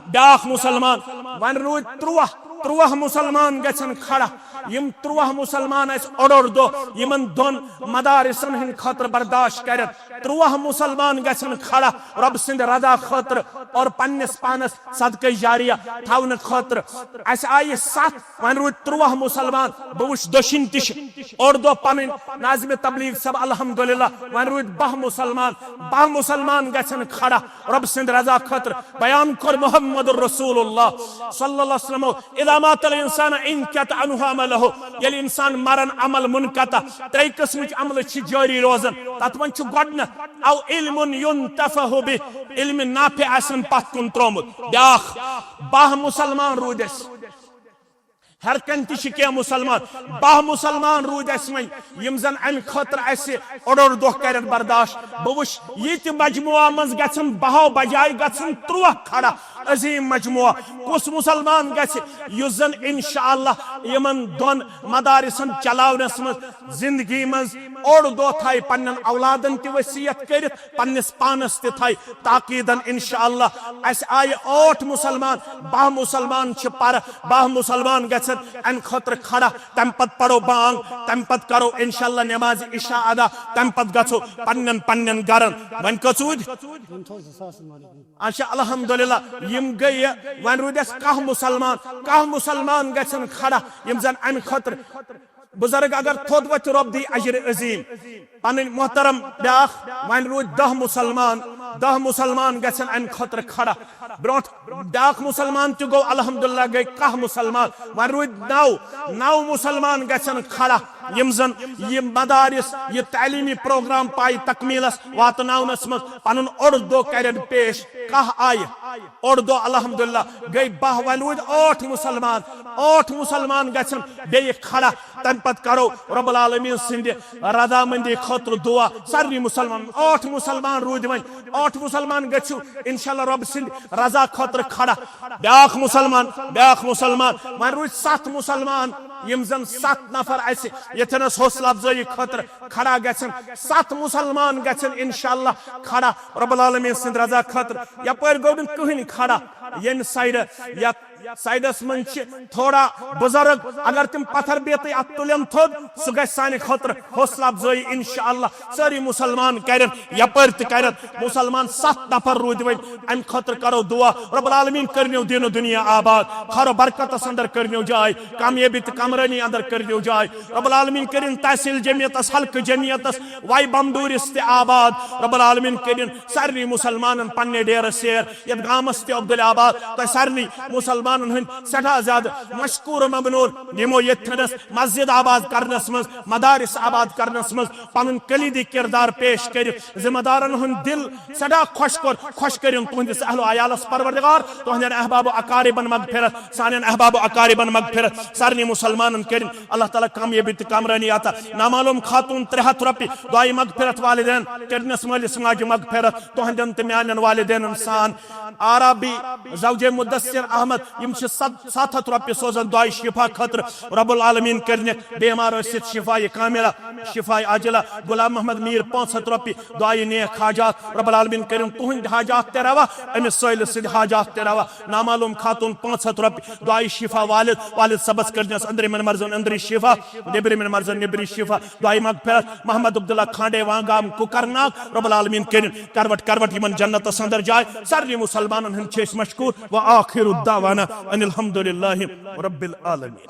بیٛاکھ مُسلمان، وۄنۍ روٗدۍ تُرٛواہ۔ تُرٛواہ مُسلمان گژھن کھڑا۔ یِم تُرٛواہ مُسلمان اَسہِ اوٚڑ اوٚڑ دۄہ یِمن دۄن مدارسن ہٕنٛدِ خٲطرٕ برداشت کرن، تُرٛواہ مُسلمان گژھن کھڑا رۄب سٕنٛدِ رضا خٲطرٕ اور پننِس پانس صدقے جاریہ تھاونہٕ خٲطرٕ۔ اَسہِ آیہِ ستھ، وۄنۍ روٗدۍ تُرٛواہ مُسلمان۔ بہٕ وٕچھٕ دٔچھِنۍ تہِ چھِ اوٚڑ دۄہ پنٕنۍ ناظم تبلیغ صٲب، الحمدللہ، وۄنۍ روٗدۍ باہ مُسلمان۔ باہ مُسلمان گژھن کھڑا رۄب سٕنٛدِ رضا خٲطرٕ۔ بیان کوٚر محمد رسول اللہ صلی اللہ علیہ وسلم، اذا مات الانسان انقطع عنہ عملہ، ییٚلہِ انسان مرن عمل منقطع، ترٛیٚیہِ قٕسمٕچ عملہٕ چھِ جٲری روزان۔ تتھ منٛز چھُ گۄڈٕنیتھ، او علم ينتفع به، علم نافع آسن پتھ کُن ترٛوومُت۔ بیٛاکھ، باہ مُسلمان روٗدۍ اَسہِ۔ ہر کن تہِ چھِ کینٛہہ مُسلمان، باہ مُسلمان روٗدۍ اَسہِ وۄنۍ، یِم زن امہِ خٲطرٕ اَسہِ اوٚڑ اوٚڑ دۄہ کرن برداشت۔ بہٕ وٕچھٕ یہِ تہِ مجموعہ منٛز گژھن بہو بجایہِ گژھن تُرٛواہ کھڑا۔ عظیم مجموعہ۔ کُس مُسلمان گژھِ یُس زن انشاءاللہ یِمن دۄن مدارسن چلاونس منٛز زندگی منٛز اوٚڑ دۄہ تھایہِ پننٮ۪ن اولادن تہِ وصیت کٔرِتھ، پننِس پانس تہِ تھایہِ تاکیدن۔ انشاءاللہ اَسہِ آیہِ ٲٹھ مُسلمان، باہ مُسلمان چھِ پرٕ، باہ مُسلمان گژھن امہِ خٲطرٕ کھڑا۔ تمہِ پتہٕ پرو بانگ، تمہِ پتہٕ کرو انشاءاللہ نماز عشاء ادا، تمہِ پتہٕ گژھو پننٮ۪ن پننٮ۪ن گرن۔ وۄنۍ کٔژ روٗدۍ؟ اچھا، الحمدللہ، یِم گٔیہِ، وۄنۍ روٗدۍ اَسہِ کاہ مُسلمان۔ کاہ مُسلمان گژھن کھڑا، یِم زن امہِ خٲطرٕ بزرگ اگر تھوٚد وۄتھِ، رۄب دی اجر عظیم۔ پنٕنۍ محترم بیٛاکھ، وۄنۍ روٗدۍ دَہ مُسلمان۔ دَہ مُسلمان گژھن امہِ خٲطرٕ کھڑا۔ برونٛٹھ بیٛاکھ مُسلمان تہِ گوٚو، الحمدللہ گٔے کاہ مُسلمان۔ وۄنۍ روٗدۍ نَو۔ نَو مُسلمان گژھن کھڑا، یِم زن یہِ مدارس، یہِ تعلیمی پروگرام پایہِ تکمیلس واتناونس منٛز پنُن اوٚڑ دۄہ کرن پیش۔ کاہ آیہِ، اوٚڑ دۄہ الحمدللہ گٔے باہ، وۄنۍ روٗدۍ ٲٹھ مُسلمان۔ ٲٹھ مُسلمان گژھن بیٚیہِ کھڑا۔ تمہِ پتہٕ کرو رب العالمین سٕنٛدِ رضامندی خٲطرٕ دعا۔ سارنٕے مُسلمان، ٲٹھ مُسلمان روٗدۍ وۄنۍ۔ ٲٹھ مُسلمان گٔژھِو انشاءاللہ رب سٕنٛدِ رضا خٲطرٕ کھڑا۔ بیٛاکھ مُسلمان، بیٛاکھ مُسلمان۔ وۄنۍ روٗدۍ ستھ مُسلمان، یِم زن ستھ نفر اسہِ ییٚتھٮ۪نس حوصلہٕ افزٲیی خٲطرٕ کھڑا گژھن۔ ستھ مُسلمان گژھن انشاءاللہ کھڑا رب العالمین سٕنٛدِ رضا خٲطرٕ۔ یپٲرۍ گوٚو نہٕ کٕہٕنۍ کھڑا، ییٚمہِ سایڈٕ، یتھ سایڈس منٛز چھِ تھوڑا بزرگ، اگر تِم پتھر بیتٕے اتھ تُلن تھوٚد، سُہ گژھِ سانہِ خٲطرٕ حوصلہٕ افزٲیی۔ انشاءاللہ سٲری مُسلمان کرن، یپٲرۍ تہِ کرن۔ مُسلمان ستھ نفر روٗدۍ وۄنۍ، امہِ خٲطرٕ کرو دعا۔ رب العالمین کٔرنیو دین و دنیا آباد، خیر و برکتس اندر کٔرنیو جاے، کامیٲبی تہٕ کامرٲنی اندر کٔرنیو جاے۔ رب العالمین کٔرِن تحصیل جمعیتس، حلقہٕ جمعیتس، واے بمڈوٗرِس تہِ آباد۔ رب العالمین کٔرِن سارنٕے مُسلمانن پننہِ ڈیرٕ سیر، یتھ گامس تہِ عبدالآباد۔ تۄہہِ سارنٕے مُسلمانن ہٕنٛدۍ سٮ۪ٹھاہ زیادٕ مشکور و ممنون، یِمو ییٚتھٮ۪نس مسجد آباد کرنس منٛز، مدارس آباد کرنس منٛز پنُن کلیدی کردار پیش کٔرِتھ ذمہ دارن ہُنٛد دل سٮ۪ٹھاہ خۄش کوٚر۔ خۄش کٔرِن تُہنٛدِس اہل و عیالس پروردگار، تُہنٛدٮ۪ن احباب و اقاربن مغفرت، سانٮ۪ن احباب و اقاربن مغفرت، سارنٕے مُسلمانن کٔرِن اللہ تعالیٰ کامیٲبی تہٕ کامرٲنی عطا۔ نامعلوم خاتون ترٛےٚ ہتھ رۄپیہِ، دعایہِ مغفرت والدین، کٔرنس مٲلِس ماجہِ مغفرت، تُہنٛدٮ۪ن تہٕ میانٮ۪ن والدینن سان۔ عربی زوجے مدثر احمد، یِم چھِ ست-، ستھ ہتھ رۄپیہِ سوزان دعایہِ شفا خٲطرٕ۔ رب العالمین کٔرنکھ بیمار ٲسِتھ شفایہِ کاملہ، شفایہِ عاجلہ۔ غلام محمد میر، پانٛژھ ہتھ رۄپیہِ، دعایہِ نیک حاجات۔ رب العالمین کٔرِن تُہنٛدۍ حاجات تہِ روا، أمِس سٲیلہٕ سٕنٛدۍ حاجات تہِ روا۔ نامعلوم خاتون، پانٛژھ ہتھ رۄپیہِ، دعایہِ شفا والد، والد صٲبس کٔرنس أنٛدرِمٮ۪ن مرضن أنٛدری شفا، نیٚبرِمٮ۪ن مرضن نیٚبری شفا۔ دعایہِ مغفرت محمد عبداللہ کھانڈے، وانگام، کوکرناگ۔ رب العالمین کٔرِن کروٹ کروٹ یِمن جنتس اندر جاے۔ سارنٕے مُسلمانن ہٕنٛدۍ چھِ أسۍ مشکور۔ و آخر دعوانا ان الحمد للہ رب العالمین۔